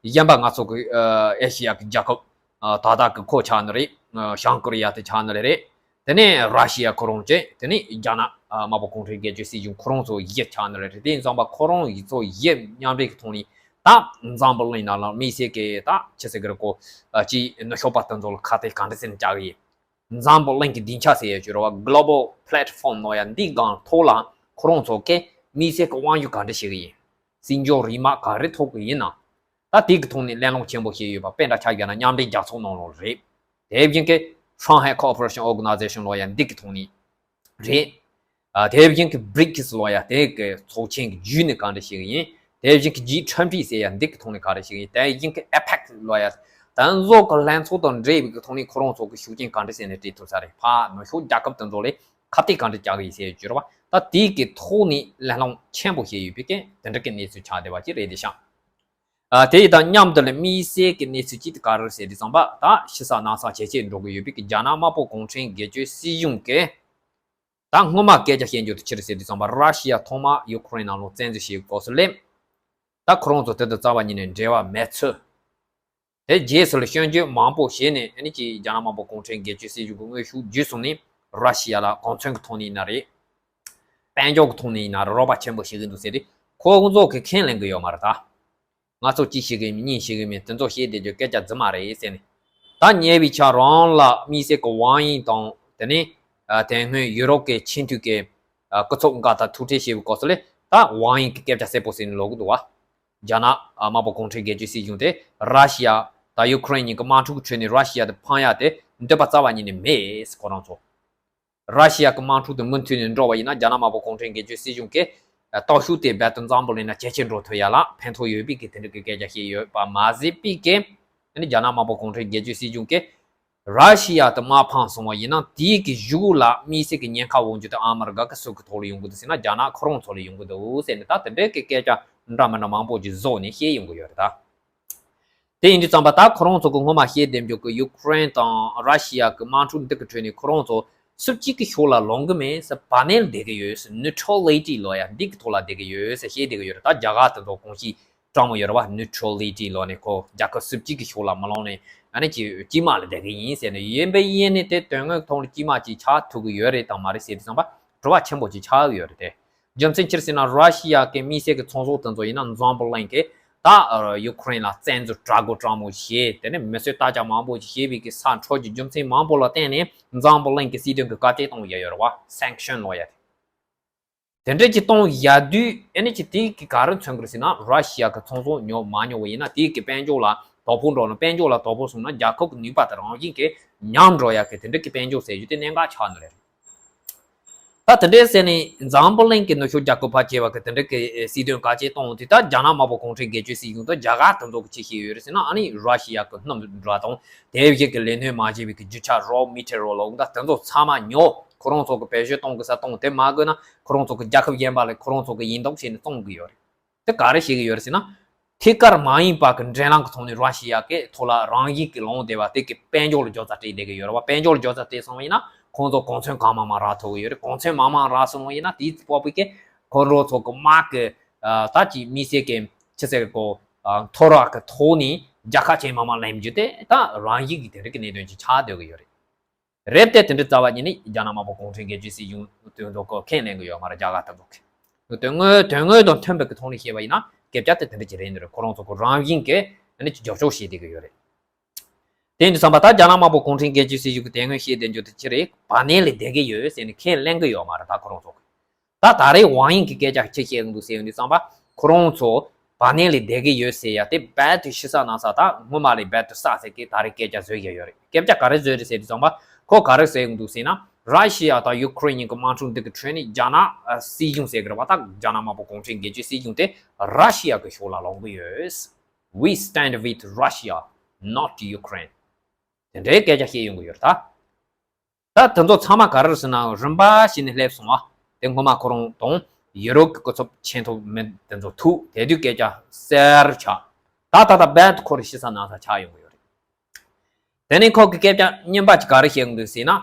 གཞན་པ་ང་ཚོ་གི་ཨ་ཨེ་ཤི་ཡ་གི་རྒྱལ་ཁབ་ཨ་ད་ལྟ་གི་ཁོ་ཆགས་ནི་རེད། ཨ་བྱང་ཀོ་རི་ཡ་དེ་ཆགས་ནི་རེད། དེ་ནས་ར་ཤི་ཡ་ཁོ་རང་བཅས། དེ་ནས་རྒྱ་ནག་ཨ་དམར་པོ་གུང་ཁྲན་སྒེར་གཅོད་སྲིད་གཞུང་ཁོ་རང་ཚོ་བཞི་ཆགས་ནི་རེད། དེ་ཡིན་ཙང་པ་ཁོ་རང་ཚོ་བཞི་མཉམ་འབྲེལ་གྱི་ཐོག་ནས་ད་འཛམ་བུ་གླིང་ནང་ལ་དམིགས་བསལ་གྱི་ད་ཆི་ཟེར་གི་རེད་གོ་ཨ་ཅིག་ནུབ་ཕྱོགས་པ་དེ་ཚོ་ལ་ཁ་གཏད་ག་འདྲ་ཟེར་ནས་བཅག་གི་ཡིན། འཛམ་བུ་གླིང་གི་སྡིངས་ཆ་ཟེར་ཡ་ཅིག་ཡོད་རེད་བ། Global Platform ལབ་ཡ་འདིའི་སྒང་ཐོག་ལ་ཁོ་རང་ཚོ་གིས་དམིགས་བསལ་གྱི་དབང་སྒྱུར་ག་འདྲ་བྱེད་ཀྱི་ཡིན། བརྩི་འཇོག་རིན་མ་ག་རེ་ཐོབ་ཀྱི་ཡིན་ན། ད་དེ་གི་ཐོག་ནས་གླེང་སློང་ཆེན་པོ་བྱས་ཡོད་པ། དཔེ་འདྲ་ཆ་བཞག་ན་མཉམ་འབྲེལ་རྒྱལ་ཚོགས་ནང་ལོགས་རེད། དེ་བཞིན་གྱི་Shanghai Cooperation Organization ལབ་ཡ་འདི་གི་ཐོག་ནས་རེད། ཨ་དེ་བཞིན་གྱི་བྷི་རིག་སི་ལབ་ཡ་དེ་གི་ཚོགས་ཆེན་གྱི་བརྒྱུད་ནས་ག་འདྲ་བྱེད་ཀྱི་ཡིན། དེ་བཞིན་གྱི་ཇི་ཊུ་ཝེན་ཊི་ཟེར་ཡ་འདི་གི་ཐོག་ནས་ག་འདྲ་བྱེད་ཀྱི་ཡིན། དེ་བཞིན་གྱི་ཨེ་པེག་ལབ་ཡ་དེ་ཚོ་གི་ལྷན་ཚོགས་དང་འབྲེལ་བའི་གི་ཐོག་ནས་ཁོ་རང་ཚོ་གི་ཤུགས་རྐྱེན་ག་འདྲ་བྱས་ནས་སྤྲད་ཐུབ་ས་རེད། ཕར་ནུབ་ཕྱོགས་རྒྱལ་ཁབ་དེ་ཚོ་ལ་ཁ་གཏད་ག་འདྲ་བཅག་གི་ཡིན་ཟེར་ཡ་ཅིག་ཡོད་རེད་བ། ད་དེ་གི་ཐོག་ནས་གླེང་སློང་ཆེན་པོ་བྱས་ཡོད་པའི་གི་དེ་འདྲ་གི་གནས་ཚུལ་ཆགས་བསྡད་པ་ཅིག་རེད་དེ་ཤག་ཨ་དེ་ཡི་དང་མཉམ་དུ་ལ་དམིགས་བསལ་གྱི་གནས་ཚུལ་གཅིག་དེ་ག་རེ་རེད་ཟེར་དུས་ཙམ་པ། ད་ཕྱི་ས་ནང་ས་ཇེ་ཆེར་འགྲོ་གི་ཡོད་པའི་གི་རྒྱ་ནག་དམར་པོ་གུང་ཁྲན་སྒེར་གཅོད་སྲིད་གཞུང་གིས་ད་སྔོན་མ་སྐད་ཆ་བཤད་རྒྱུ་དེ་ཅི་རེད་ཟེར་དུས་ཙམ་པ། ར་ཤི་ཡ་ཐོག་མ་ཡུ་ཁུ་རེན་ནང་ལོགས་བཙན་འཛུལ་བྱེད་སྐབས་སུ་ལ་ད་ཁོ་རང་ཚོ་དེ་དང་རྩ་བ་ཉིད་ནས་འབྲེལ་བ་མེད་ཚུལ། དེ་རྗེས་སུ་ལ་སྐྱོན་བརྗོད་མང་པོ་བྱས་ནས། ཨ་ནི་ཅིག་རྒྱ་ནག་དམར་པོ་གུང་ཁྲན་སྒེར་གཅོད་སྲིད་གཞུང་གི་དངོས་ཤུགས་བརྒྱུད་སོང་ནས་ར་ཤི་ཡ་ལ་གོ་མཚོན་གྱི་ཐོག་ནས་ཡིན་ན་རེད། དཔལ་འབྱོར་གྱི་ཐོག་ནས་ཡིན་ན་རོགས་པ་ཆེན་པོ་བྱེད་ཀྱི་འདུག་ཟེར་དུས་ཁོ་ཚོ་གི་ཁས་ལེན་གྱི་ཡོད་མ་རེད་ད། ང་ཚོ་གཅིག་བྱེད་ཀྱི་མིན་གཉིས་བྱེད་ཀྱི་མིན་དེ་ཚོ་བཤད་བསྡད་རྒྱུ་སྐད་ཆ་རྫུན་མ་རེད་ཟེར་ནས། ད་ཉེ་བའི་ཆར་རང་ལ་དམིགས་བསལ་གྱི་ཝང་ཡིན་དང་དེ་ནས་དེ་སྔོན་ཡུ་རོབ་ཀྱི་ཆེས་མཐོའི་གི་སྐུ་ཚབ་འགའ་དང་ཐུག་འཕྲད་བྱས་པའི་སྐབས་སུ་ལས་ད་ཝང་ཡིན་གྱི་སྐད་ཆ་གསལ་པོ་ཟེར་ནས་ལོག་གི་འདུག་བ། རྒྱ་ནག་དམར་པོ་གུང་ཁྲན་སྒེར་གཅོད་སྲིད་གཞུང་དེ་ར་ཤི་ཡ་དང་ཡུ་ཁུ་རེན་གཉིས་ཀྱི་དམག་འཁྲུག་གི་ཁྲོད་ནས་ར་ཤི་ཡ་དེ་འཕང་ཡ་དེ་འདོད་པ་རྩ་བ་ཉིད་ནས་མེད་ཟེར་ཁོ་རང་ཚོ། ར་ཤི་ཡ་གི་དམག་འཁྲུག་དེ་མུ་མཐུད་ནས་འགྲོ་བ་ཡིན་ན་རྒྱ་ནག་དམར་པོ་གུང་ཁྲན་སྒེར་གཅོད་སྲིད་གཞུང་གི་སྟོབས་ཤུགས་དེ་རྦད་དེ་འཛམ་བུ་གླིང་ན་ཇེ་ཆེར་འགྲོ་ཐུབ་ཡ་ལ་ཕན་ཐོགས་ཡོད་པའི་གི་དེ་འདྲ་གི་སྐད་ཆ་བཤད་ཡོད་པ་མ་ཟད་པའི་གི་ཨ་ནི་རྒྱ་ནག་དམར་པོ་གུང་ཁྲན་སྒེར་གཅོད་སྲིད་གཞུང་གིས་ར་ཤི་ཡ་དེ་དམག་འཕངས་སོང་བ་ཡིན་ན་དེའི་གི་གཞུག་ལ་དམིགས་བསལ་གི་ཉེན་ཁ་འོང་རྒྱུ་དེ་ཨ་མ་རི་ཀ་གི་སུ་གི་ཐོག་ལ་ཡོང་གི་འདུག་ཟེར་ན་རྒྱ་ནག་ཁོ་རང་ཚོ་ལ་ཡོང་གི་འདུག་ཟེར་ནས་ད་དེ་འདྲའི་གི་སྐད་ཆ་འདྲ་མི་འདྲ་མང་པོ་ཅིག་བཟོས་ནས་བཤད་ཡོང་གི་ཡོད་རེད་ད། དེ་ཡིན་དུས་ཙམ་པ་ད་ཁོ་རང་ཚོ་གི་སྔོན་མ་བཤད་བསྡད་རྒྱུ་གི་ཡུ་ཁུ་རེན་དང་ར་ཤི་ཡ་གི་དམག་འཁྲུག་འདི་གི་ཁྲོད་ནས་ཁོ་རང་ཚོ་སུ་གཅིག་གི་ཕྱོགས་ལ་ལངས་གི་མེད་ཟེར་བ་ནལ་བསྡད་གི་ཡོད་ཟེར། ནིའུ་ཊྲ་ལི་ཊི་ལབ་ཡ་འདི་གི་ཐོག་ལ་བསྡད་གི་ཡོད་ཟེར་བཤད་བསྡད་གི་ཡོད་རེད། ད་རྒྱ་གར་དེ་ཚོ་གོམས་གཤིས་སྤྲང་མོ་ཡོད་རེད་བ། ནིའུ་ཊྲ་ལི་ཊི་ལབ་ནས་ཁོ་རྒྱལ་ཁབ་སུ་གཅིག་གི་ཕྱོགས་ལ་མི་ལངས་ནས་ཨ་ནི་ཅི་དཀྱིལ་མ་ལ་བསྡད་གི་ཡིན་ཟེར་ནས་ཡིན་པས་ཡིན་ནས་དེ་དོན་དངོས་ཐོག་ལ་དཀྱིལ་མ་ཅིག་ཆགས་ཐུབ་གི་ཡོད་རེད་དང་མ་རེད་ཟེར་དུས་ཙམ་པ་དྲི་བ་ཆེན་པོ་ཅིག་ཆགས་གི་ཡོད་རེད་དེ། རྒྱུ་མཚན་ཅི་རེད་ཟེར་ན་ར་ཤི་ཡ་གི་དམིགས་བསལ་གྱི་ཚོང་ཟོག་དེ་ཚོ་ཡིན་ན་འཛམ་བུ་གླིང་གི་ད་ཡུ་ཁུ་རེན་ལ་བཙན་འཛུལ་དྲག་པོ་དྲག་མོ་བྱས་དེ་ནས་མི་གསོད་རྟ་ལྕག་མང་པོ་ཞིག་བྱས་པའི་གི་ས་འཕྲོག་གི་རྒྱུ་མཚན་མང་པོ་ལ་བརྟེན་ནས་འཛམ་བུ་གླིང་གི་སྲིད་དོན་གྱི་བཀག་སྐྱིལ་གཏོང་ཡ་ཡོད་རེད་བ། སེང་ཤོན་ལབ་ཡ་དེ། དེ་འདྲ་ཅིག་གཏོང་ཡ་དུས་ཨེ་ནི་ཅིག་དེ་གི་ག་རེ་མཚོན་གི་རེད་ཟེར་ན་ར་ཤི་ཡ་གི་ཚོང་ཟོག་ཉོ་མ་ཉོ་བ་ཡིན་ན་དེ་གི་དཔལ་འབྱོར་ལ་དོ་ཕོག་འགྲོ་ན་དཔལ་འབྱོར་ལ་དོ་ཕོག་སོང་ན་རྒྱལ་ཁབ་ཀྱི་ནུས་པ་དེ་རང་བཞིན་གྱིས་ཉམས་འགྲོ་ཡ་གི་དེ་འདྲ་གི་དཔལ་འབྱོར་ཟེར་རྒྱུ་དེ་གནད་འགག་ཆགས་ནི་རེད། ད་དེ་འདྲའི་ཟེར་ནས་འཛམ་བུ་གླིང་གི་ནུབ་ཕྱོགས་རྒྱལ་ཁབ་ཕལ་ཆེ་བ་གི་དེ་འདྲ་གི་སྲིད་དོན་བཀག་སྐྱིལ་གཏོང་དུས་ད་རྒྱ་ནག་དམར་པོ་གུང་ཁྲན་སྒེར་གཅོད་སྲིད་གཞུང་དང་རྒྱ་གར་དེ་ཚོ་གི་ཅི་བྱས་ཡོད་རེད་ཟེར་ན་ཨ་ནི་ར་ཤི་ཡ་གི་སྣུམ་འདྲ་དང་དེ་བཞིན་གི་ལས་སྣོན་མ་བྱས་པའི་གི་རྒྱུ་ཆ་རོ་མེ་ཊི་རི་ཡལ་ལོག་ད་དེ་ཚོ་ཚང་མ་ཉོ། ཁོ་རང་ཚོ་གི་བེད་སྤྱོད་གཏོང་གི་ས་གཏོང་དེ་མ་དགོས་ན་ཁོ་རང་ཚོ་གི་རྒྱལ་ཁབ་གཞན་པ་ལ་ཁོ་རང་ཚོ་གི་ཡིན་མདོག་བྱས་ནས་བཙོང་གི་ཡོད་རེད། དེ་ག་རེ་བྱེད་ཀྱི་ཡོད་རེད་ཟེར་ན། ཐད་ཀར་མ་ཡིན་པ་གི་འབྲེལ་ལམ་གི་ཐོག་ནས་ར་ཤི་ཡ་གི་ཐོག་ལ་རང་བཞིན་གྱི་ལངས་བསྡད་པ་དེ་གི་དཔལ་འབྱོར་ལ་རྒྱོབ་རྩ་སྤྲད་བསྡད་ཀྱི་ཡོད་རེད་བ། དཔལ་འབྱོར་ལ་རྒྱོབ་རྩ་སྤྲད་སོང་བ་ཡིན་ན་ཁོང་ཚོ་གོང་ཚོན་གང་མང་མང་རག་ཐུབ་ཀྱི་ཡོད་རེད། གོང་ཚོན་མང་མང་རག་སོང་བ་ཡིན་ན་དེའི་སྤོབས་པའི་གི་ཁོ་རང་ཚོ་གི་དམག་གི་ད་ཅིག་དམིགས་བསལ་གི་ཆི་ཟེར་གི་གོ་མཐོ་རག་གི་ཐོག་ནས་རྒྱལ་ཁ་ཆེན་མང་མང་ལེན་རྒྱུ་དེ་ད་རང་བཞིན་གྱི་དེ་འདྲ་གི་གནད་དོན་ཅིག་ཆགས་སྡོད་ཀྱི་ཡོད་རེད། རེད་དེ་དེ་འདྲ་རྩ་བ་ཉིད་ནས་རྒྱ་ནག་དམར་པོ་གུང་ཁྲན་སྒེར་གཅོད་སྲིད་གཞུང་དོན་དུ་ཁོ་ཁས་ལེན་གྱི་ཡོད་མ་རེད་རྒྱ་གར་དེ་ཚོ་གི། དོན་དངོས་དོན་དངོས་དང་མཐུན་པའི་གི་ཐོག་ནས་བཤད་པ་ཡིན་ན་སྐད་ཆ་དེ་དེ་འདྲ་ཅིག་རེད་འདི་རེད། ཁོ་རང་ཚོ་ཁོ་རང་བཞིན་གྱི་ཨ་ནི་ཅིག་རྒྱབ་སྐྱོར་བྱེད་བསྡད་ཀྱི་ཡོད་རེད། དེ་ཡིན་དུས་ཙམ་པ་ད་རྒྱ་ནག་དམར་པོ་གུང་ཁྲན་སྒེར་གཅོད་སྲིད་གཞུང་གི་དེ་སྔོན་བཤད་བསྡད་རྒྱུ་དེ་ཅི་རེད། བ་ནན་ལ་བསྡད་ཀྱི་ཡོད་ཟེར་ནས་ཁས་ལེན་གྱི་ཡོད་མ་རེད་ད་ཁོ་རང་ཚོ་གི། ད་ད་རེས་ཝང་ཡིན་གྱི་སྐད་ཆ་ཅི་བཤད་ཀྱི་འདུག་ཟེར་ཡོང་དུས་ཙམ་པ་ཁོ་རང་ཚོ་བ་ནན་ལ་བསྡད་ཀྱི་ཡོད་ཟེར་ཡ་དེ་རྦད་དེ་ཕྱི་ས་ནང་ས་ད་སྔོན་མ་ལས་རྦད་དེ་ས་ཟེར་གི་ད་རེས་སྐད་ཆ་བཟོས་ཀྱི་ཡོད་རེད། སྐད་ཆ་ག་རེ་བཟོས་རེད་ཟེར་དུས་ཙམ་པ་ཁོ་ག་རེ་ཟེར་ཀྱི་འདུག་ཟེར་ན་ར་ཤི་ཡ་དང་ཡུ་ཁུ་རེན་གཉིས་ཀྱི་དམག་འཁྲུག་འདི་གི་ཁྲོད་ནས་རྒྱ་ནག་སྲིད་གཞུང་ཟེར་གི་རེད་བ། ད་རྒྱ་ནག་དམར་པོ་གུང་ཁྲན་སྒེར་གཅོད་སྲིད་གཞུང་དེ་ར་ཤི་ཡ་གི་ཕྱོགས་ལ་ལངས་གི་ཡོད། We stand with Russia, not Ukraine. དེ་འདྲའི་སྐད་ཆ་བཤད་ཡོང་གི་ཡོད་རེད་ད། ད་དེ་ཚོ་ཚང་མ་ག་རེ་རེད་ཟེར་ན་རིམ་པ་བཞིན་ནས་སླེབས་སོང་བ། དེ་སྔོན་མ་ཁོ་རང་དང་ཡུ་རོབ་ཀྱི་སྐུ་ཚབ་ཆེས་མཐོ་མི་དེ་ཚོ་ཐུག་དེ་དུས་སྐད་ཆ་གསལ་རུ་ཆགས། ད་ད་ལྟ་རྦད་དེ་ཁོ་རང་ཕྱི་ས་ནང་ས་ཆགས་ཡོང་གི་ཡོད་རེད། དེ་ནས་ཁོ་གི་སྐད་ཆ་རྙིང་པ་ཅིག་ག་རེ་བཤད་ཀྱི་འདུག་ཟེར་ན།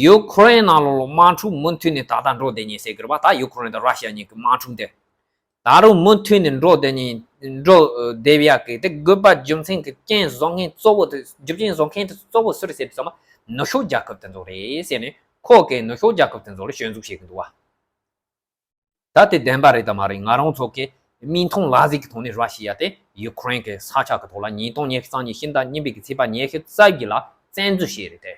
ཡུ་ཁུ་རེན་ནང་ལོགས་ལ་དམག་འཁྲུག་མུ་མཐུད་ནས་ད་ལྟ་འགྲོ་བསྡད་ཉེན་ཟེར་གི་རེད་བ། ད་ཡུ་ཁུ་རེན་དང་ར་ཤི་ཡ་གཉིས་ཀྱི་དམག་འཁྲུག་དེ། ད་རུང་མུ་མཐུད་ནས་འགྲོ་བསྡད་ནས་འགྲོ་བསྡད་ཡག་གི་དེ་དགོས་པ་རྒྱུ་མཚན་གྱི་རྐྱེན་བཟོ་མཁན་གཙོ་བོ་དེ་རྒྱུ་རྐྱེན་བཟོ་མཁན་དེ་གཙོ་བོ་སུ་རེད་ཟེར་དུས་ཙམ་པ་ནུབ་ཕྱོགས་རྒྱལ་ཁབ་དེ་ཚོ་རེད་ཟེར་ནས་ཁོ་གིས་ནུབ་ཕྱོགས་རྒྱལ་ཁབ་དེ་ཚོ་ལ་སྐྱོན་འཛུགས་བྱེད་ཀྱི་འདུག་བ། ད་དེ་བདེན་པ་རེད་དམ་མ་རེད། ང་རང་ཚོ་གི་མིག་མཐོང་ལག་ཟིན་གྱི་ཐོག་ནས་ར་ཤི་ཡ་དེ་ཡུ་ཁུ་རེན་གྱི་ས་ཆ་གི་ཐོག་ལ་ཉིས་སྟོང་ཉི་ཤུ་རྩ་གཉིས་ཕྱི་ཟླ་གཉིས་པའི་གི་ཚེས་པ་ཉི་ཤུ་རྩ་བཞི་ལ་བཙན་འཛུལ་བྱས་རེད་དེ།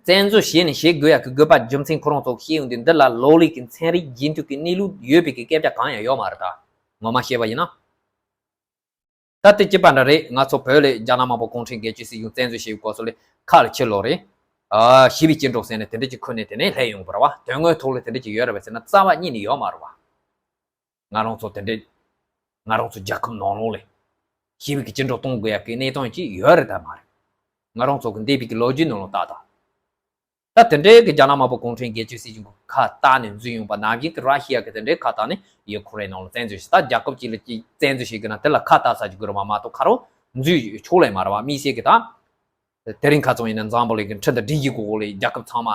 བཙན་འཛུལ་བྱས་ནས་བྱེད་དགོས་ཡག་གི་དགོས་པ་རྒྱུ་མཚན་ཁོ་རང་ཚོ་ཤེས་ཡོང་དུས་འདི་ལ་ལོ་ལེགས་ཀྱི་ཚན་རིག་རྒྱུན་མཐུད་ཀྱི་གནས་ལུགས་ཡོད་པའི་གི་སྐད་ཆ་གང་ཡང་ཡོད་མ་རེད་ད། ངོ་མ་བཤད་པ་ཡིན་ན། ད་དེ་གཅིག་པ་འདྲ་རེད། ང་ཚོ་བོད་ལ་རྒྱ་ནག་དམར་པོ་གུང་ཁྲན་སྒེར་གཅོད་སྲིད་གཞུང་བཙན་འཛུལ་བྱེད་པའི་སྐབས་སུ་ལས་ཁ་ལ་ཕྱིར་ལོག་རེད། ཨ་ཞི་བའི་སྐྱིད་འགྲོ་ཟེར་ནས་དེ་འདྲ་ཅིག་ཁུར་ནས་དེ་ནས་སླེབས་ཡོང་བ་རེད་བ། དོན་དངོས་ཐོག་ལ་དེ་འདྲ་ཅིག་ཡོད་རེད་བ་ཟེར་ན་རྩ་བ་ཉིད་ནས་ཡོད་མ་རེད་བ། ང་རང་ཚོ་དེ་འདྲའི་ང་རང་ཚོ་རྒྱལ་ཁབ་ནང་ལོགས་ལ་ཞི་བའི་གི་སྐྱིད་འགྲོ་གཏོང་དགོས་ཡག་གི་གནས་སྟངས་ཅིག་ཡོད་རེད་ད་མ་རེད། ང་རང་ཚོ་གི་འདས་པའི་གི་ལོ་རྒྱུས་ནང་ལ་ལྟ་དང་། ད་དེ་འདྲའི་གི་རྒྱ་ནག་དམར་པོ་གུང་ཁྲན་སྒེར་གཅོད་སྲིད་གཞུང་གི་ཁ་བཏགས་ནས་འཛུལ་ཡོང་པ་ནང་བཞིན་གི་ར་ཤི་ཡ་གི་དེ་འདྲའི་ཁ་བཏགས་ནས་ཡུ་ཁུ་རེན་ནང་ལ་བཙན་འཛུལ་ཞིག་ད་རྒྱལ་ཁབ་ཅིག་ལ་ཅིག་བཙན་འཛུལ་བྱེད་དགོས་ན་དེ་ལ་ཁ་བཏགས་ས་ཅིག་དགོས་རེད་མ་མ་གཏོགས་ཁ་རོག་འཛུལ་ཆོག་ལེ་མ་རེད་བ། དམིགས་བསལ་གི་ད་དེ་རིང་ཁ་ཚོན་ཡིན་ན་འཛམ་བུ་གླིང་གི་ཁྲི་འདི་སྒྲིག་གཞི་གི་འོག་ལ་རྒྱལ་ཁབ་ཚང་མ་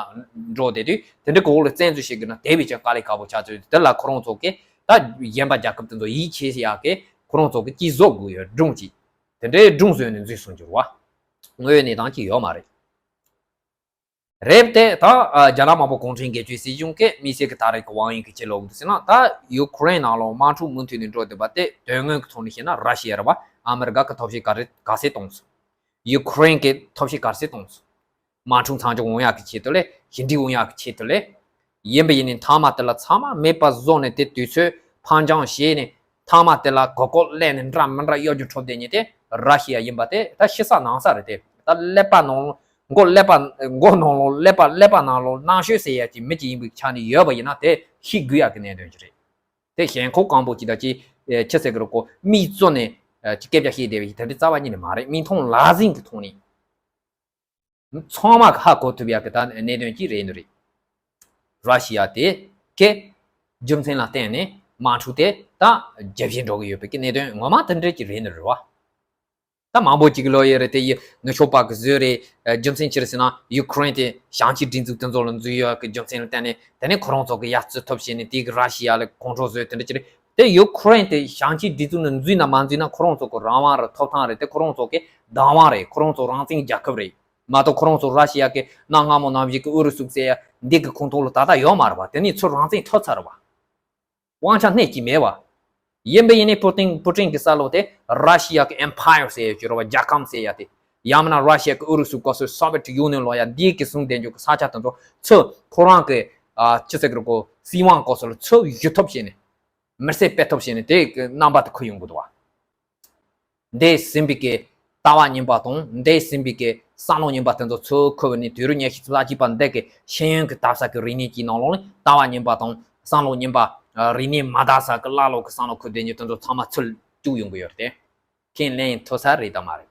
འགྲོ་བསྡད་དུས་དེ་འདྲ་གི་འོག་ལ་བཙན་འཛུལ་བྱེད་དགོས་ན་དེ་བས་ཀྱང་དཀའ་ལས་ཁག་པོ་ཆགས་ཚུལ་དེ་ལ་ཁོ་རང་ཚོ་གིས་ད་གཞན་པ་རྒྱལ་ཁབ་དེ་ཚོ་ཡིད་ཆེས་ཡག་གི་ཁོ་རང་ཚོ་གིས་ཅིག་བཟོ་དགོས་ཡོད་སྒྲུང་ཅིག་དེ་འདྲའི་སྒྲུང་བཟོས་ནས་འཛུལ་སོང་རྒྱུ་རེད་བ། དངོས་ཡོད་གནས་སྟངས་ཅིག་ཡོད་མ་རེད། རེད་དེ་ད་རྒྱ་ནག་དམར་པོ་གུང་ཁྲན་སྒེར་གཅོད་སྲིད་གཞུང་གིས་དམིགས་བསལ་གྱི་ད་རེས་ཀྱི་དབང་ཡོད་ཀྱི་ཆེད་ལོག་འདུག་ཟེར་ན། ད་ཡུ་ཁུ་རེན་ནང་ལོགས་དམག་འཁྲུག་མུ་མཐུད་ནས་འགྲོ་བསྡད་པ་དེ་དོན་དངོས་ཀྱི་ཐོག་ནས་བཤད་ན་ར་ཤི་ཡ་རེད་བ། ཨ་མི་རི་ཀ་གི་ཐབས་ཤེས་ག་རེ་ག་ཚད་གཏོང་སོང་། ཡུ་ཁུ་རེན་གྱི་ཐབས་ཤེས་ག་ཚད་གཏོང་སོང་། དམག་འཁྲུག་མཚམས་འཇོག་འོང་ཡག་གི་ཆེད་དུ་ལས་ཞི་འགྲིག་འོང་ཡག་གི་ཆེད་དུ་ལས། ཡིན་པ་ཡིན་ནའི་མཐའ་མ་དེ་ལ་ཚང་མ་མེད་པ་བཟོ་ནས་དེ་དུས་ཚོད་ཕར་འགྱངས་བྱས་ནས་མཐའ་མ་དེ་ལ་གོ་སྐབས་ལེན་ནས་འདྲ་མི་འདྲ་གཡོ་སྒྱུ་འཕྲོ་བསྟན་མཁན་དེ་ར་ཤི་ཡ་ཡིན་པ་དེ་ད་ཤི་ས་ནང་ས་རེད་དེ། ད་ཀླད་པ་ནང་མགོ་ཀླད་པ་མགོ་ནང་ལོགས་ཀླད་པ་ཀླད་པ་ནང་ལོགས་རྣམ་དཔྱོད་ཟེར་ཡ་ཅིག་མི་ཅིག་ཡིན་པའི་ཆ་ནས་ཡོད་པ་ཡིན་ན་དེ་ཤེས་དགོས་ཡག་གི་གནད་དོན་ཅིག་རེད། དེ་ཞེན་ཁོག་སྐམ་པོ་ཅིག་དང་ཅིག་ཨེ་ཅི་ཟེར་གི་རེད་གོ་མིག་བཙུམ་ནས་ཨེ་ཅིག་སྐད་ཆ་བཤད་བསྡད་པ་ཞིག་དེ་འདྲ་རྩ་བ་ཉིད་ནས་མ་རེད། མིག་མཐོང་ལག་ཟིན་གྱི་ཐོག་ནས་ཚང་མ་གིས་ཧ་གོ་ཐུབ་ཡག་གི་ད་གནད་དོན་ཅིག་རེད་འདུག་རེད། ར་ཤི་ཡ་དེ་གི་རྒྱུ་མཚན་ལ་བརྟེན་ནས་དམག་འཁྲུག་དེ་ད་རྒྱས་བཤད་འགྲོ་གི་ཡོད་པའི་གི་གནད་དོན་ངོ་མ་དེ་འདྲ་ཅིག་རེད་འདུག་རེད་བ། ད་མང་པོ་ཅིག་ལོ་ཡོད་རེད་དེ་ཡི་ནུབ་ཕྱོགས་པ་གི་བཟོས་རེད། ཨ་རྒྱུ་མཚན་ཅི་རེད་ཟེར་ན་ཡུ་ཁུ་རེན་དེ་བྱང་ཆུབ་སྒྲིག་འཛུགས་དེ་ཚོ་ལ་འཛུལ་ཡོད་གི་རྒྱུ་མཚན་ལ་བརྟེན་ནས་དེ་ནས་ཁོ་རང་ཚོ་གི་ཡ་རྩི་ཐབས་བྱས་ནས་དེ་གི་ར་ཤི་ཡ་ལ་ཁོང་ཁྲོ་བཟོས་དེ་འདྲ་ཅི་རེད་དེ། ཡུ་ཁུ་རེན་དེ་བྱང་ཆུབ་སྒྲིག་འཛུགས་ནང་འཛུལ་ན་མ་འཛུལ་ན་ཁོ་རང་ཚོ་གི་རང་དབང་རེད། ཐོབ་ཐང་རེད། དེ་ཁོ་རང་ཚོ་གི་བདག་དབང་རེད། ཁོ་རང་ཚོ་རང་བཙན་རྒྱལ་ཁབ་རེད། མ་གཏོགས་ཁོ་རང་ཚོ་ར་ཤི་ཡ་གི་གནའ་སྔ་མོ་ནང་བཞིན་གི་ཨུ་རུ་སུ་ཟེར་ཡ་འདི་གི་ཁོངས་གཏོགས་ལ་ད་ལྟ་ཡོད་མ་རེད་བ། དེ་ནས་ཚུར་རང་བཙན་ཐོབ་ཚར་རེད་བ། དབང་ཆ་སྣེ་གཅིག་མེད་བ། ཡིན་པ་ཡིན་ནའི་པུ་ཏིན་པུ་ཏིན་གྱི་ས་ལོག་དེ་ར་ཤི་ཡ་གི་ཨེམ་ཕ་ཡར་ཟེར་ཡ་ཅིག་རེད་བ། རྒྱལ་ཁམས་ཟེར་ཡ་དེ། ཡང་མིན་ན་ར་ཤི་ཡ་གི་ཨུ་རུ་སུ་སྐབས་སུ་སོ་ཝེ་ཊི་ཡུ་ནི་ཡན་ལབ་ཡ་འདི་གི་བཟུང་བསྡད་རྒྱུ་གི་ས་ཆ་དེ་ཚོ་ཚུར་ཁོ་རང་གི་ཨ་ཅི་ཟེར་གི་རེད་གོ་སྲིད་དབང་སྐབས་སུ་ལ་ཚུར་ཞུ་ཐབས་བྱས་ནས་མེར་སྲེག་སྤེལ་ཐབས་བྱས་ནས་དེ་གི་རྣམ་པ་དེ་ཁུར་ཡོང་གི་འདུག་བ། འདས་ཟིན་པའི་གི་ལྟ་བ་ངན་པ་དང་འདས་ཟིན་པའི་གི་བསམ་བློ་ངན་པ་དེ་ཚོ་ཚུར་ཁུར་བ་ནས་དུས་རབས་ཉི་ཤུ་རྩ་གཅིག་པ་འདི་གི་ཤེས་ཡོན་གི་དར་ས་གི་རིག་གནས་ཀྱི་ནང་ལོགས་ནས་ལྟ་བ་ངན་པ་དང་བསམ་བློ་ངན་པ་རིག་གནས་མ་དར་ས་གི་ཀླ་ཀློ་གི་བསམ་བློ་ཁུར་བསྡད་མཁན་དེ་ཚོ་ཚང་མ་ཚུར་བཅུག་ཡོང་གི་ཡོད་རེད་དེ། ཁས་ལེན་ཐུབ་ས་རེད་དམ་མ་རེད།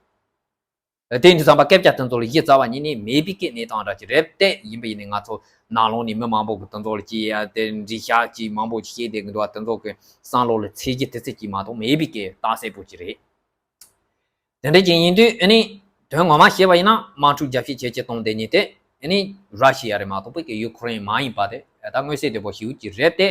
དེ་ཡིན་དུས་ཙམ་པ་སྐད་ཆ་དེ་ཚོ་ལ་གཞི་རྩ་བ་ཉིད་ནས་མེད་པའི་གི་གནས་སྟངས་འདྲ་ཅིག་རེད་དེ། ཡིན་པ་ཡིན་ནའི་ང་ཚོ་ནང་ལོགས་ནས་མི་མང་པོ་གི་དེ་ཚོ་ལ་ཅིག་ཡ་དེ་འགྲེལ་བཤད་ཅིག་མང་པོ་ཅིག་བཤད་བསྡད་གི་འདུག་བ། དེ་ཚོ་གི་བསམ་བློ་ལ་ཚད་གཞི་དེ་ཚོ་ཅིག་མ་གཏོགས་མེད་པའི་གི་རྟགས་གསལ་པོ་ཅིག་རེད། དེ་འདྲ་ཅིག་ཡིན་དུས་ཨ་ནི་དོན་ངོ་མ་བཤད་པ་ཡིན་ན་དམག་འཁྲུག་རྒྱས་བཤད་བྱེད་ཀྱི་གཏོང་བསྡད་མཁན་དེ་ཨ་ནི་ར་ཤི་ཡ་རེད་མ་གཏོགས་པའི་གི་ཡུ་ཁུ་རེན་མ་ཡིན་པ་དེ་ད་མངོན་གསལ་དོད་པོ་ཞེ་པོ་ཅིག་རེད་དེ།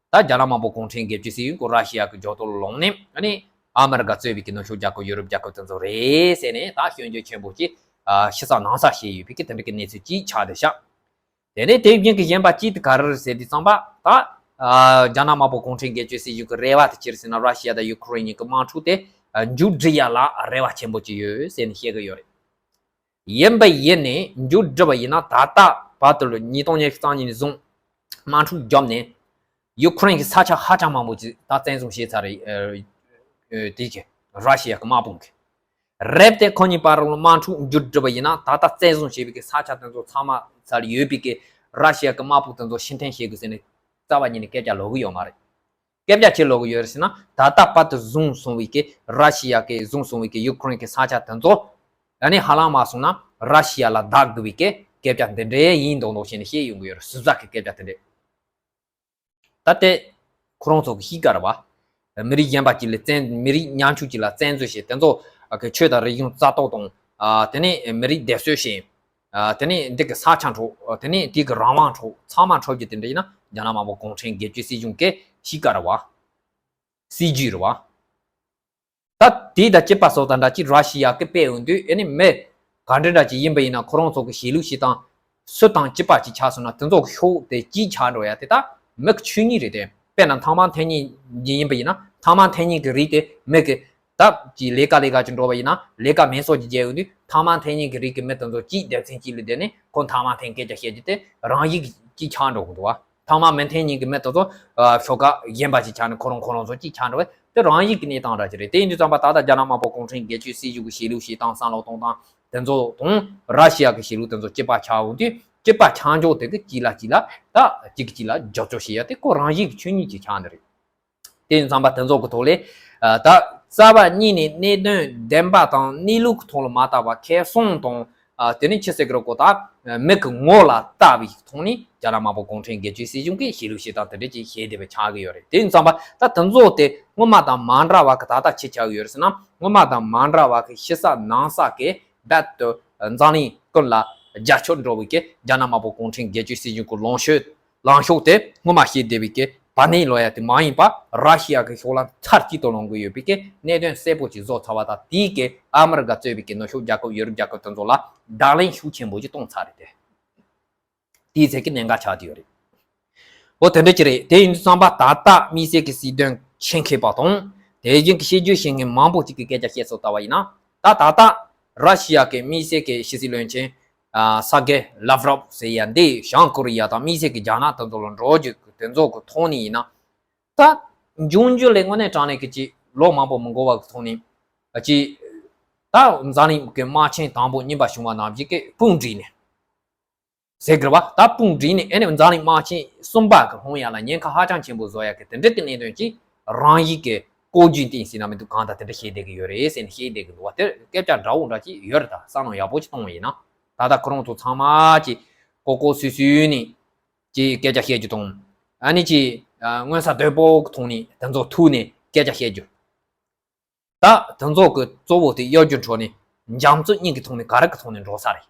ད་རྒྱ་ནག་དམར་པོ་གུང་ཁྲན་སྒེར་གཅོད་སྲིད་གཞུང་གིས་ར་ཤི་ཡ་གི་འཇོག་ཐོ་ལ་ལོངས་ནས་ཨ་ནི་ཨ་མི་རི་ཀ་གཙོས་པའི་གི་ནུབ་ཕྱོགས་རྒྱལ་ཁབ་ཡུ་རོབ་རྒྱལ་ཁབ་དེ་ཚོ་རེད་ཟེར་ནས་ད་སྐྱོན་བརྗོད་ཆེན་པོ་ཅིག་ཨ་ཕྱི་གསལ་ནང་གསལ་བྱས་ཡོད་པའི་གི་དེ་འདྲ་གི་གནས་ཚུལ་ཅིག་ཆགས་བསྡད་ཤག་དེ་ནས་དེ་བཞིན་གི་གཞན་པ་གཅིག་དེ་ག་རེ་རེད་ཟེར་དུས་ཙམ་པ་ད་ཨ་རྒྱ་ནག་དམར་པོ་གུང་ཁྲན་སྒེར་གཅོད་སྲིད་གཞུང་གི་རེ་བ་དེ་ཅི་རེད་ཟེར་ན་ར་ཤི་ཡ་དང་ཡུ་ཁུ་རེན་གཉིས་ཀྱི་དམག་འཁྲུག་དེ་ཨ་མཇུག་སྒྲིལ་ཡ་ལ་རེ་བ་ཆེན་པོ་ཅིག་ཡོད་ཟེར་ནས་བཤད་གི་ཡོད་རེད། ཡིན་པ་ཡིན་ནས་མཇུག་སྒྲིལ་བ་ཡིན་ན་ད་ལྟ་བར་དུ་ལོ་ཉིས་སྟོང་ཉི་ཤུ་རྩ་གཉིས་ནས་བཟུང་དམག་འཁྲུག་བརྒྱབ་ནས་ཡུ་ཁུ་རེན་གྱི་ས་ཆ་ཧ་ཅང་མང་པོ་ཅིག་ད་བཙན་བཟུང་བྱས་ཚར་རེད། ཨ་ཨ་དེ་གི་ར་ཤི་ཡ་གི་དམག་དཔུང་གི་རེད་དེ། ཁོ་གཉིས་བར་ལ་དམག་འཁྲུག་མཇུག་སྒྲིལ་བ་ཡིན་ན་ད་ལྟ་བཙན་བཟུང་བྱས་པའི་གི་ས་ཆ་དེ་ཚོ་ཚང་མ་ས་ལ་ཡོད་པའི་གི་ར་ཤི་ཡ་གི་དམག་དཔུང་དེ་ཚོ་ཕྱིར་འཐེན་བྱེད་དགོས་ཟེར་ནས་རྩ་བ་ཉིད་ནས་སྐད་ཆ་ལོག་གི་ཡོད་མ་རེད། སྐད་ཆ་ཅི་ལོག་གི་ཡོད་རེད་ཟེར་ན་ད་ལྟ་བར་དུ་བཟུང་སོང་བའི་གི་ར་ཤི་ཡ་གི་བཟུང་སོང་བའི་གི་ཡུ་ཁུ་རེན་གི་ས་ཆ་དེ་ཚོ་ཨ་ནི་ཧ་ལམ་མ་སོང་ན་ར་ཤི་ཡ་ལ་བདག་དགོས་པའི་གི་སྐད་ཆ་འདི་འདྲའི་ཡིན་མདོག་མདོག་བྱས་ནས་བཤད་ཡོང་གི་ཡོད་རེད། ཟུར་ཟ་གི་སྐད་ཆ་དེ་འདྲས། ད་དེ་ཁོ་རང་ཚོ་གི་གཤིས་ཀ་རེད་བ། མི་རིགས་གཞན་པ་ཅིག་ལ་བཙན་མི་རིགས་ཉམ་ཆུང་ཅིག་ལ་བཙན་འཛུལ་བྱས་དེ་ཚོ་གི་ཆོས་དང་རིག་གཞུང་རྩ་གཏོར་དང་། ཨ་དེ་ནས་མི་རིགས་སྡེབ་གསོད་བྱས། ཨ་དེ་ནས་འདི་གི་ས་ཆ་འཕྲོག་ཨ་དེ་ནས་དེ་གི་རང་དབང་འཕྲོག་ཚང་མ་འཕྲོག་རྒྱུ་དེ་འདྲ་ཡིན་ན་རྒྱ་ནག་དམར་པོ་གུང་ཁྲན་སྒེར་གཅོད་སྲིད་གཞུང་གི་གཤིས་ཀ་རེད་བ། སྲིད་ཇུས་རེད་བ། ད་དེ་དང་སྐྱིད་པ་སོགས་དང་འདྲ་ཅིག་ར་ཤི་ཡ་གི་སྤེལ་ཡོང་དུས་ཨེ་ནི་མི་ག་འདྲ་འདྲ་ཅིག་ཡིན་པ་ཡིན་ན་ཁོ་རང་ཚོ་གི་གཞིས་ལུས་ཤིག་དང་སུ་དང་སྐྱིད་པ་ཅིག་ཆགས་སོང་ན་དེ་ཚོ་གི་ཤོག་དེ་གཅིག་ཆགས་འགྲོ་ཡ་དེ་ད་མི་གི་ཆོས་ཉིད་རེད་དེ། དཔེར་ན་མཐའ་མ་མཐའ་གཉིས་ཡིན་པ་ཡིན་ན་མཐའ་མ་མཐའ་གཉིས་ཀྱི་རིགས་དེ་མི་གི་ད་ཀྱི་ལས་ཀ་ལས་ཀ་ཅིག་འགྲོ་བ་ཡིན་ན་ལས་ཀ་མེད་སོགས་ཀྱི་བརྗེད་ཡོང་དུས་མཐའ་མ་མཐའ་གཉིས་ཀྱི་རིགས་ཀྱི་མི་དེ་ཚོ་གཅིག་སྡེ་ཚན་གཅིག་ལ་བསྡད་ནས་ཁོ་མཐའ་མ་མཐའ་སྐད་ཆ་བཤད་རྒྱུ་དེ་རང་ཡིག་གཅིག་ཆགས་འགྲོ་གི་འདུག་བ། ཐ་མ་མི་མཐུན་ཉིན་གྱི་མི་དེ་ཚོ་ཨ་ཤོག་ཁག་གཞན་པ་ཞིག་ཆགས་ནས་ཁོ་རང་ཁོ་རང་ཚོ་གཅིག་ཆགས་འགྲོ་བས་དེ་རང་ཡིག་གི་གནས་སྟངས་འདྲ་ཞིག་རེད། དེ་ཡིན་དུས་ཙམ་པ་ད་ལྟ་རྒྱ་ནག་དམར་པོ་གུང་ཁྲན་སྒེར་གཅོད་སྲིད་གཞུང་གི་གཞིས་ལུས་བྱེད་སྟངས་བསམ་བློ་གཏོང་སྟངས་དེ་ཚོ་དང་ར་ཤི་ཡ་གི་གཞིས་ལུས་དེ་ཚོ་གཅིག་པ་ཆགས་འོང་དུས་གཅིག་པ་ཆགས་འཇོག་དེ་གི་གཅིག་ལ་གཅིག་ལ་ད་གཅིག་གིས་གཅིག་ལ་རྒྱབ་སྐྱོར་བྱེད་ཡ་དེ་ཁོ་རང་ཡིག་གི་ཆོས་ཉིད་ཅིག་ཆགས་ནི་རེད། དེ་ཡིན་ཙམ་པ་དེ་ཚོ་གི་ཐོག་ལས་ཨ་ད་རྩ་བ་ཉིད་ནས་གནད་དོན་བདེན་པ་དང་གནས་ལུགས་ཀྱི་ཐོག་ལ་མ་བལྟ་བ་ཁེ་བཟང་དང་ཨ་དེ་ནས་ཅི་ཟེར་གི་རེད་གོ་ད་མི་གི་ངོ་ལ་བལྟ་བའི་ཐོག་ནས་རྒྱ་ནག་དམར་པོ་གུང་ཁྲན་སྒེར་གཅོད་སྲིད་གཞུང་གིས་གཞིས་ལུས་བྱེད་སྟངས་དེ་འདྲ་ཅིག་བྱས་བསྡད་པ་ཆགས་ཀྱི་ཡོད་རེད། དེ་ཡིན་ཙམ་པ་ད་དེ་ཚོ་དེ་སྔོན་མ་དང་མ་འདྲ་བ་གི་ད་ལྟ་ཅི་ཆགས་ཀྱི་ཡོད་རེད་ཟེར་ན་སྔོན་མ་དང་མ་འདྲ་བ་གི་ཕྱི་ས་ནང་ས་གི་རྦད་དེ་འཛམ་གླིང་ཀུན་ལ་རྒྱ་ཆེར་འགྲོ་བའི་གི་རྒྱ་ནག་དམར་པོ་གུང་ཁྲན་སྒེར་གཅོད་སྲིད་གཞུང་གི་ལངས་ཕྱོགས། ལངས་ཕྱོགས་དེ་སྔོན་མ་བཤད་བསྡད་པའི་གི་བ་ནི་ལོ་ཡ་དེ་མ་ཡིན་པ་ར་ཤི་ཡ་གི་ཕྱོགས་ལ་མཐའ་གཅིག་ཏུ་ལངས་ཀྱི་ཡོད་པའི་གི་གནད་དོན་གསལ་པོ་ཅིག་བཟོ་ཚར་བ་དང་དེའི་གི་ཨ་མི་རི་ཀ་གཙོས་པའི་གི་ནུབ་ཕྱོགས་རྒྱལ་ཁབ་ཡུ་རོབ་རྒྱལ་ཁབ་དེ་ཚོ་ལ་བརྡ་ལན་ཤུགས་ཆེན་པོ་ཅིག་གཏོང་ཚར་རེད་དེ། དེའི་ཚད་ཀྱི་གནད་འགག་ཆགས་བསྡད་ཡོད་རེད། འོ་དེ་འདྲ་ཅིག་རེད། དེ་ཡིན་དུས་ཙམ་པ་ད་ལྟ་དམིགས་བསལ་གྱི་སྲིད་དོན་ཆེད་མཁས་པ་དང་དེ་བཞིན་གྱི་བཤད་རྒྱུ་བཤད་མཁན་མང་པོ་ཅིག་གིས་སྐད་ཆ་བཤད་སྲོལ་ལྟ་བ་ཡིན་ན། ད་ད་ལྟ་ར་ཤི་ཡ་གི་དམིགས་བསལ་གྱི་ཕྱི་སྲིད་བློན་ཆེན་ཨ་སར་གེ་ལབ་རོབ་ཟེར་ཡ་འདི་བྱང་ཀོ་རི་ཡ་དང་དམིགས་བསལ་གྱི་རྒྱ་ནག་དེ་ཚོ་ལ་འགྲོ་རྒྱུ་དེ་ཚོ་གི་ཐོག་ནས་ཡིན་ན། ད་འབྱུང་འགྱུར་ལས་དངོས་གནས་དྲང་གནས་ཀྱི་ཅིག་ལོ་མང་པོ་མི་འགོར་བ་གི་ཐོག་ནས་ཅིག་ད་འཛམ་གླིང་གི་དམག་ཆེན་དང་པོ་གཉིས་པ་བྱུང་བ་ནང་བཞིན་གྱི་དཔུང་བསྒྲིགས་ནས་ཟེར་དགོས་པ། ད་དཔུང་བསྒྲིགས་ནས་ཨེ་ནས་འཛམ་གླིང་དམག་ཆེན་གསུམ་པ་གི་ལྷུང་ཡ་ལ་ཉེན་ཁ་ཧ་ཅང་ཆེན་པོ་བཟོ་ཡ་གི་དེ་འདྲ་གི་གནད་དོན་ཅིག་རང་ཡིག་གི་ལྐོག་ཇུས་སྟེང་ཟིན་ན་མི་འདུག་གང་ལྟར་དེ་འདྲ་བཤད་བསྡད་ཀྱི་ཡོད་རེད་ཟེར་ནས་བཤད་བསྡད་ཀྱི་འདུག་བ། དེར་སྐད་ཆ་འདྲ་བོ་འདྲ་ཅིག་ཡོད་རེད། ད་བསམ་བློ་ཡག་པོ་ཅིག་གཏོང་བ་ཡིན་ན། ད་ལྟ་ཁོ་རང་ཚོ་ཚང་མ་ཅིག་ལྐོག་ལྐོག་སུད་སུད་ནས་ཅིག་སྐད་ཆ་བཤད་རྒྱུ་དང་། ཨ་ནི་ཅིག་ཨ་མངོན་གསལ་དོད་པོ་གི་ཐོག་ནས་དེ་ཚོ་ཐུག་ནས་སྐད་ཆ་བཤད་རྒྱུ། ད་དེ་ཚོ་གི་གཙོ་བོ་དེ་གཡོ་སྒྱུ་འཕྲོ་ནས་འཇམ་རྩུབ་གཉིས་ཀྱི་ཐོག་ནས་ག་རེ་གི་ཐོག་ནས་འགྲོ་ས་རེད།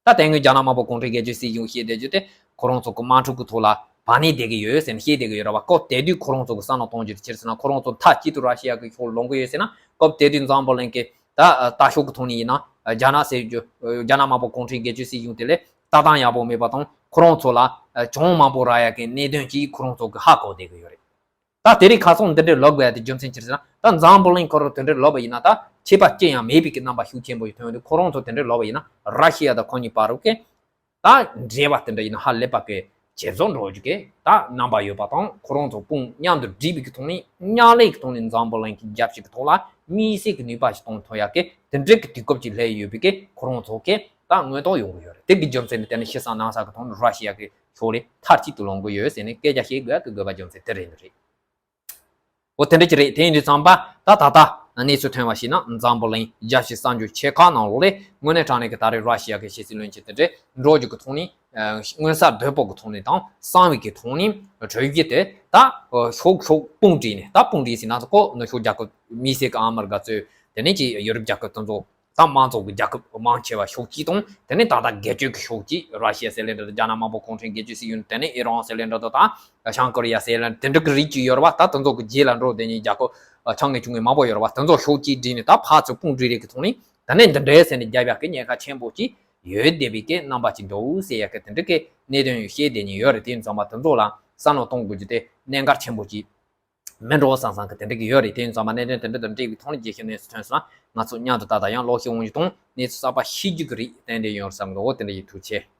ད་དེ་སྔོན་རྒྱ་ནག་དམར་པོ་གུང་ཁྲན་སྒེར་གཅོད་སྲིད་གཞུང་བཤད་བསྡད་རྒྱུ་དེ་ཁོ་རང་ཚོ་གི་དམག་འཁྲུག་གི་ཐོག་ལ་བར་གནས་བསྡད་ཀྱི་ཡོད་ཟེར་ནས་བཤད་བསྡད་ཀྱི་ཡོད་རེད་བ། སྐབས་དེ་དུས་ཁོ་རང་ཚོ་གི་བསམ་བློ་གཏོང་རྒྱུ་དེ་ཅི་རེད་ཟེར་ན། ཁོ་རང་ཚོ་མཐའ་གཅིག་ཏུ་ར་ཤི་ཡ་གི་ཕྱོགས་ལ་ལོག་གི་ཡོད་ཟེར་ན། སྐབས་དེ་དུས་འཛམ་བུ་གླིང་གི་ད་ལྟ་ཕྱོགས་ཀྱི་ཐོག་ནས་ཡིན་ན་རྒྱ་ནག་ཟེར་རྒྱུ་རྒྱ་ནག་དམར་པོ་གུང་ཁྲན་སྒེར་གཅོད་སྲིད་གཞུང་དེ་ལ་ལྟ་སྟངས་ཡག་པོ་མེད་པ་དང་། ཁོ་རང་ཚོ་ལ་གྱོང་མང་པོ་རག་ཡ་གི་གནད་དོན་ཅིག་ཁོ་རང་ཚོ་གི་ཧ་གོ་བསྡད་ཀྱི་ཡོད་རེད། ད་དེ་རིང་ཁ་སང་འདི་འདྲའི་ལབ་དགོས་ཡ་དེ་རྒྱུ་མཚན་ཅི་རེད་ཟེར་ན། ད་འཛམ་བུ་གླིང་ཁོ་རང་དེ་འདྲའི་ལབ་པ་ཡིན་ན། ད་ཁྱད་པར་ཅི་ཡང་མེད་པའི་གི་རྣམ་པ་ཤུགས་ཆེན་པོ་ཞིག་ཐོན་ཡོང་དུས། ཁོ་རང་ཚོ་དེ་འདྲའི་ལབ་པ་ཡིན་ན་ར་ཤི་ཡ་དང་ཁོ་གཉིས་བར་དུ་གི་ད་འབྲེལ་བ་དེ་འདྲ་ཡིན་ན་ཧ་ལས་པ་གི་ཇེ་བཟང་འགྲོ་རྒྱུ་གི་ད་རྣམ་པ་ཡོད་པ་དང་། ཁོ་རང་ཚོ་དཔུང་མཉམ་དུ་བསྒྲིགས་པའི་གི་ཐོག་ནས་མཉམ་ལས་ཀྱི་ཐོག་ནས་འཛམ་བུ་གླིང་གི་རྒྱལ་སྤྱི་གི་ཐོག་ལ་དམིགས་བསལ་གྱི་ནུས་པ་ཞིག་གཏོང་ཐུབ་ཡ་གི་དེ་འདྲའི་གི་དུས་སྐབས་ཅིག་སླེབས་ཡོད་པའི་གི་ཁོ་རང་ཚོ་གི་ད་མངོན་རྟོགས་ཡོང་གི་ཡོད་རེད། དེ་གི་རྒྱུ་མཚན་ནི་དེ་ནི་ཕྱི་ས་ནང་ས་གི་ཐོག་ནས་ར་ཤི་ཡ་གི་ཕྱོགས་ལས་མཐའ་གཅིག་ཏུ་ལངས་ཀྱི་ཡོད་ཟེར་ནས་སྐད་ཆ་བཤད་དགོས་ཡ་གི་དགོས་པ་རྒྱུ་མཚན་དེ་རེད་འདུག་རེད། འོ་དེ་འདྲ་ཅིག་རེད། དེ་ཡིན་དུས་ཙམ་པ་ད་ད་ལྟ་གནས་ཚུལ་ཐོན་པ་ཞིག་ན། འཛམ་བུ་གླིང་རྒྱལ་སྤྱིའི་གསར་འགྱུར་ཆེ་ཁག་ནང་ལོགས་ལས་དངོས་གནས་དྲང་གནས་ཀྱི་ད་རེས་ར་ཤི་ཡ་གི་ཕྱི་སྲིད་བློན་ཆེན་དེ་འདྲས་འགྲོ་རྒྱུ་གི་ཐོག་ནས། ཨ་མངོན་གསལ་དོད་པོ་གི་ཐོག་ནས་དང་གསང་བའི་གི་ཐོག་ནས་གྲོས་གཞི་དེ་ད་ཨ་ཕྱོགས་ཕྱོགས་དཔུང་བསྒྲིགས་ནས། ད་དཔུང་བསྒྲིགས་ཟེར་ན་ཁོ་ནུབ་ཕྱོགས་རྒྱལ་ཁབ་དམིགས་བསལ་གྱི་ཨ་མི་རི་ཀ་གཙོས་དེ་ནས་ཀྱི་ཡུ་རོབ་རྒྱལ་ཁབ་དེ་ཚོ་ད་དམངས་གཙོ་གི་རྒྱལ་ཁབ་མང་ཆེ་བ་ཕྱོགས་གཅིག་དང་། དེ་ནས་ད་ལྟ་སྒེར་གཅོད་ཀྱི་ཕྱོགས་གཅིག་ར་ཤི་ཡ་ཟེར་ལེ་འདྲ་དང་། རྒྱ་ནག་དམར་པོ་གུང་ཁྲན་སྒེར་གཅོད་སྲིད་གཞུང་། དེ་ནས་ཨི་རན་ཟེར་ལེ་འདྲ་དང་། ད་བྱང་ཀོ་རི་ཡ་ཟེར་ལེ་དེ་འདྲ་གི་རིགས་ཅིག་ཡོད་རེད་བ། ད་དེ་ཚོ་གི་རྗེས་ལ་འགྲོ་བསྡད་མཁན་རྒྱལ་ཁབ་ཆུང་ངུ་ཆུང་ངུ་མང་པོ་ཡོད་རེད་བ། དེ་ཚོ་ཕྱོགས་གཅིག་བསྒྲིལ་ནས་ད་ཕར་ཚུར་དཔུང་སྒྲིག་རེས་ཀྱི་ཐོག་ནས་དེ་ནས་འདི་འདྲའི་ཟེར་ནས་རྒྱབ་ཡག་གི་ཉེན་ཁ་ཆེན་པོ་ཅིག་ཡོད་བསྡད་པའི་གི་རྣམ་པ་ཅིག་འདུག་ཟེར་ཡག་གི་དེ་འདྲ་གི་གནད་དོན་བཤད་བསྡད་མཁན་ཡོད་རེད། དེ་ཡིན་ཙང་མ་དེ་ཚོ་ལ་བསམ་བློ་གཏོང་དགོས་རྒྱུ་དེ་གནད་འགག་ཆེན་པོ་ཅིག་མིན་འགྲོ་བསམ་བསམ་གི་དེ་འདྲ་གི་ཡོད་རེད། དེ་ཡིན་ཙང་མ་གནད་དོན་དེ་འདྲ་དང་འབྲེལ་བའི་ཐོག་ནས་རྒྱས་བཤད་གནས་ཚུལ་ཐོན་སོང་ན། ང་ཚོ་མཉམ་དུ་ད་ལྟ་ཡང་ཀློག་ཤེས་འོང་རྒྱུ་དང་གནས་ཚུལ་གསར་པ་ཤེས་རྒྱུ་གི་རེད། ཏན་ཏན་ཡོང་བསམ་གི་འདུག་དེ་འདྲ་ཡིན། ཐུགས་རྗེ་ཆེ།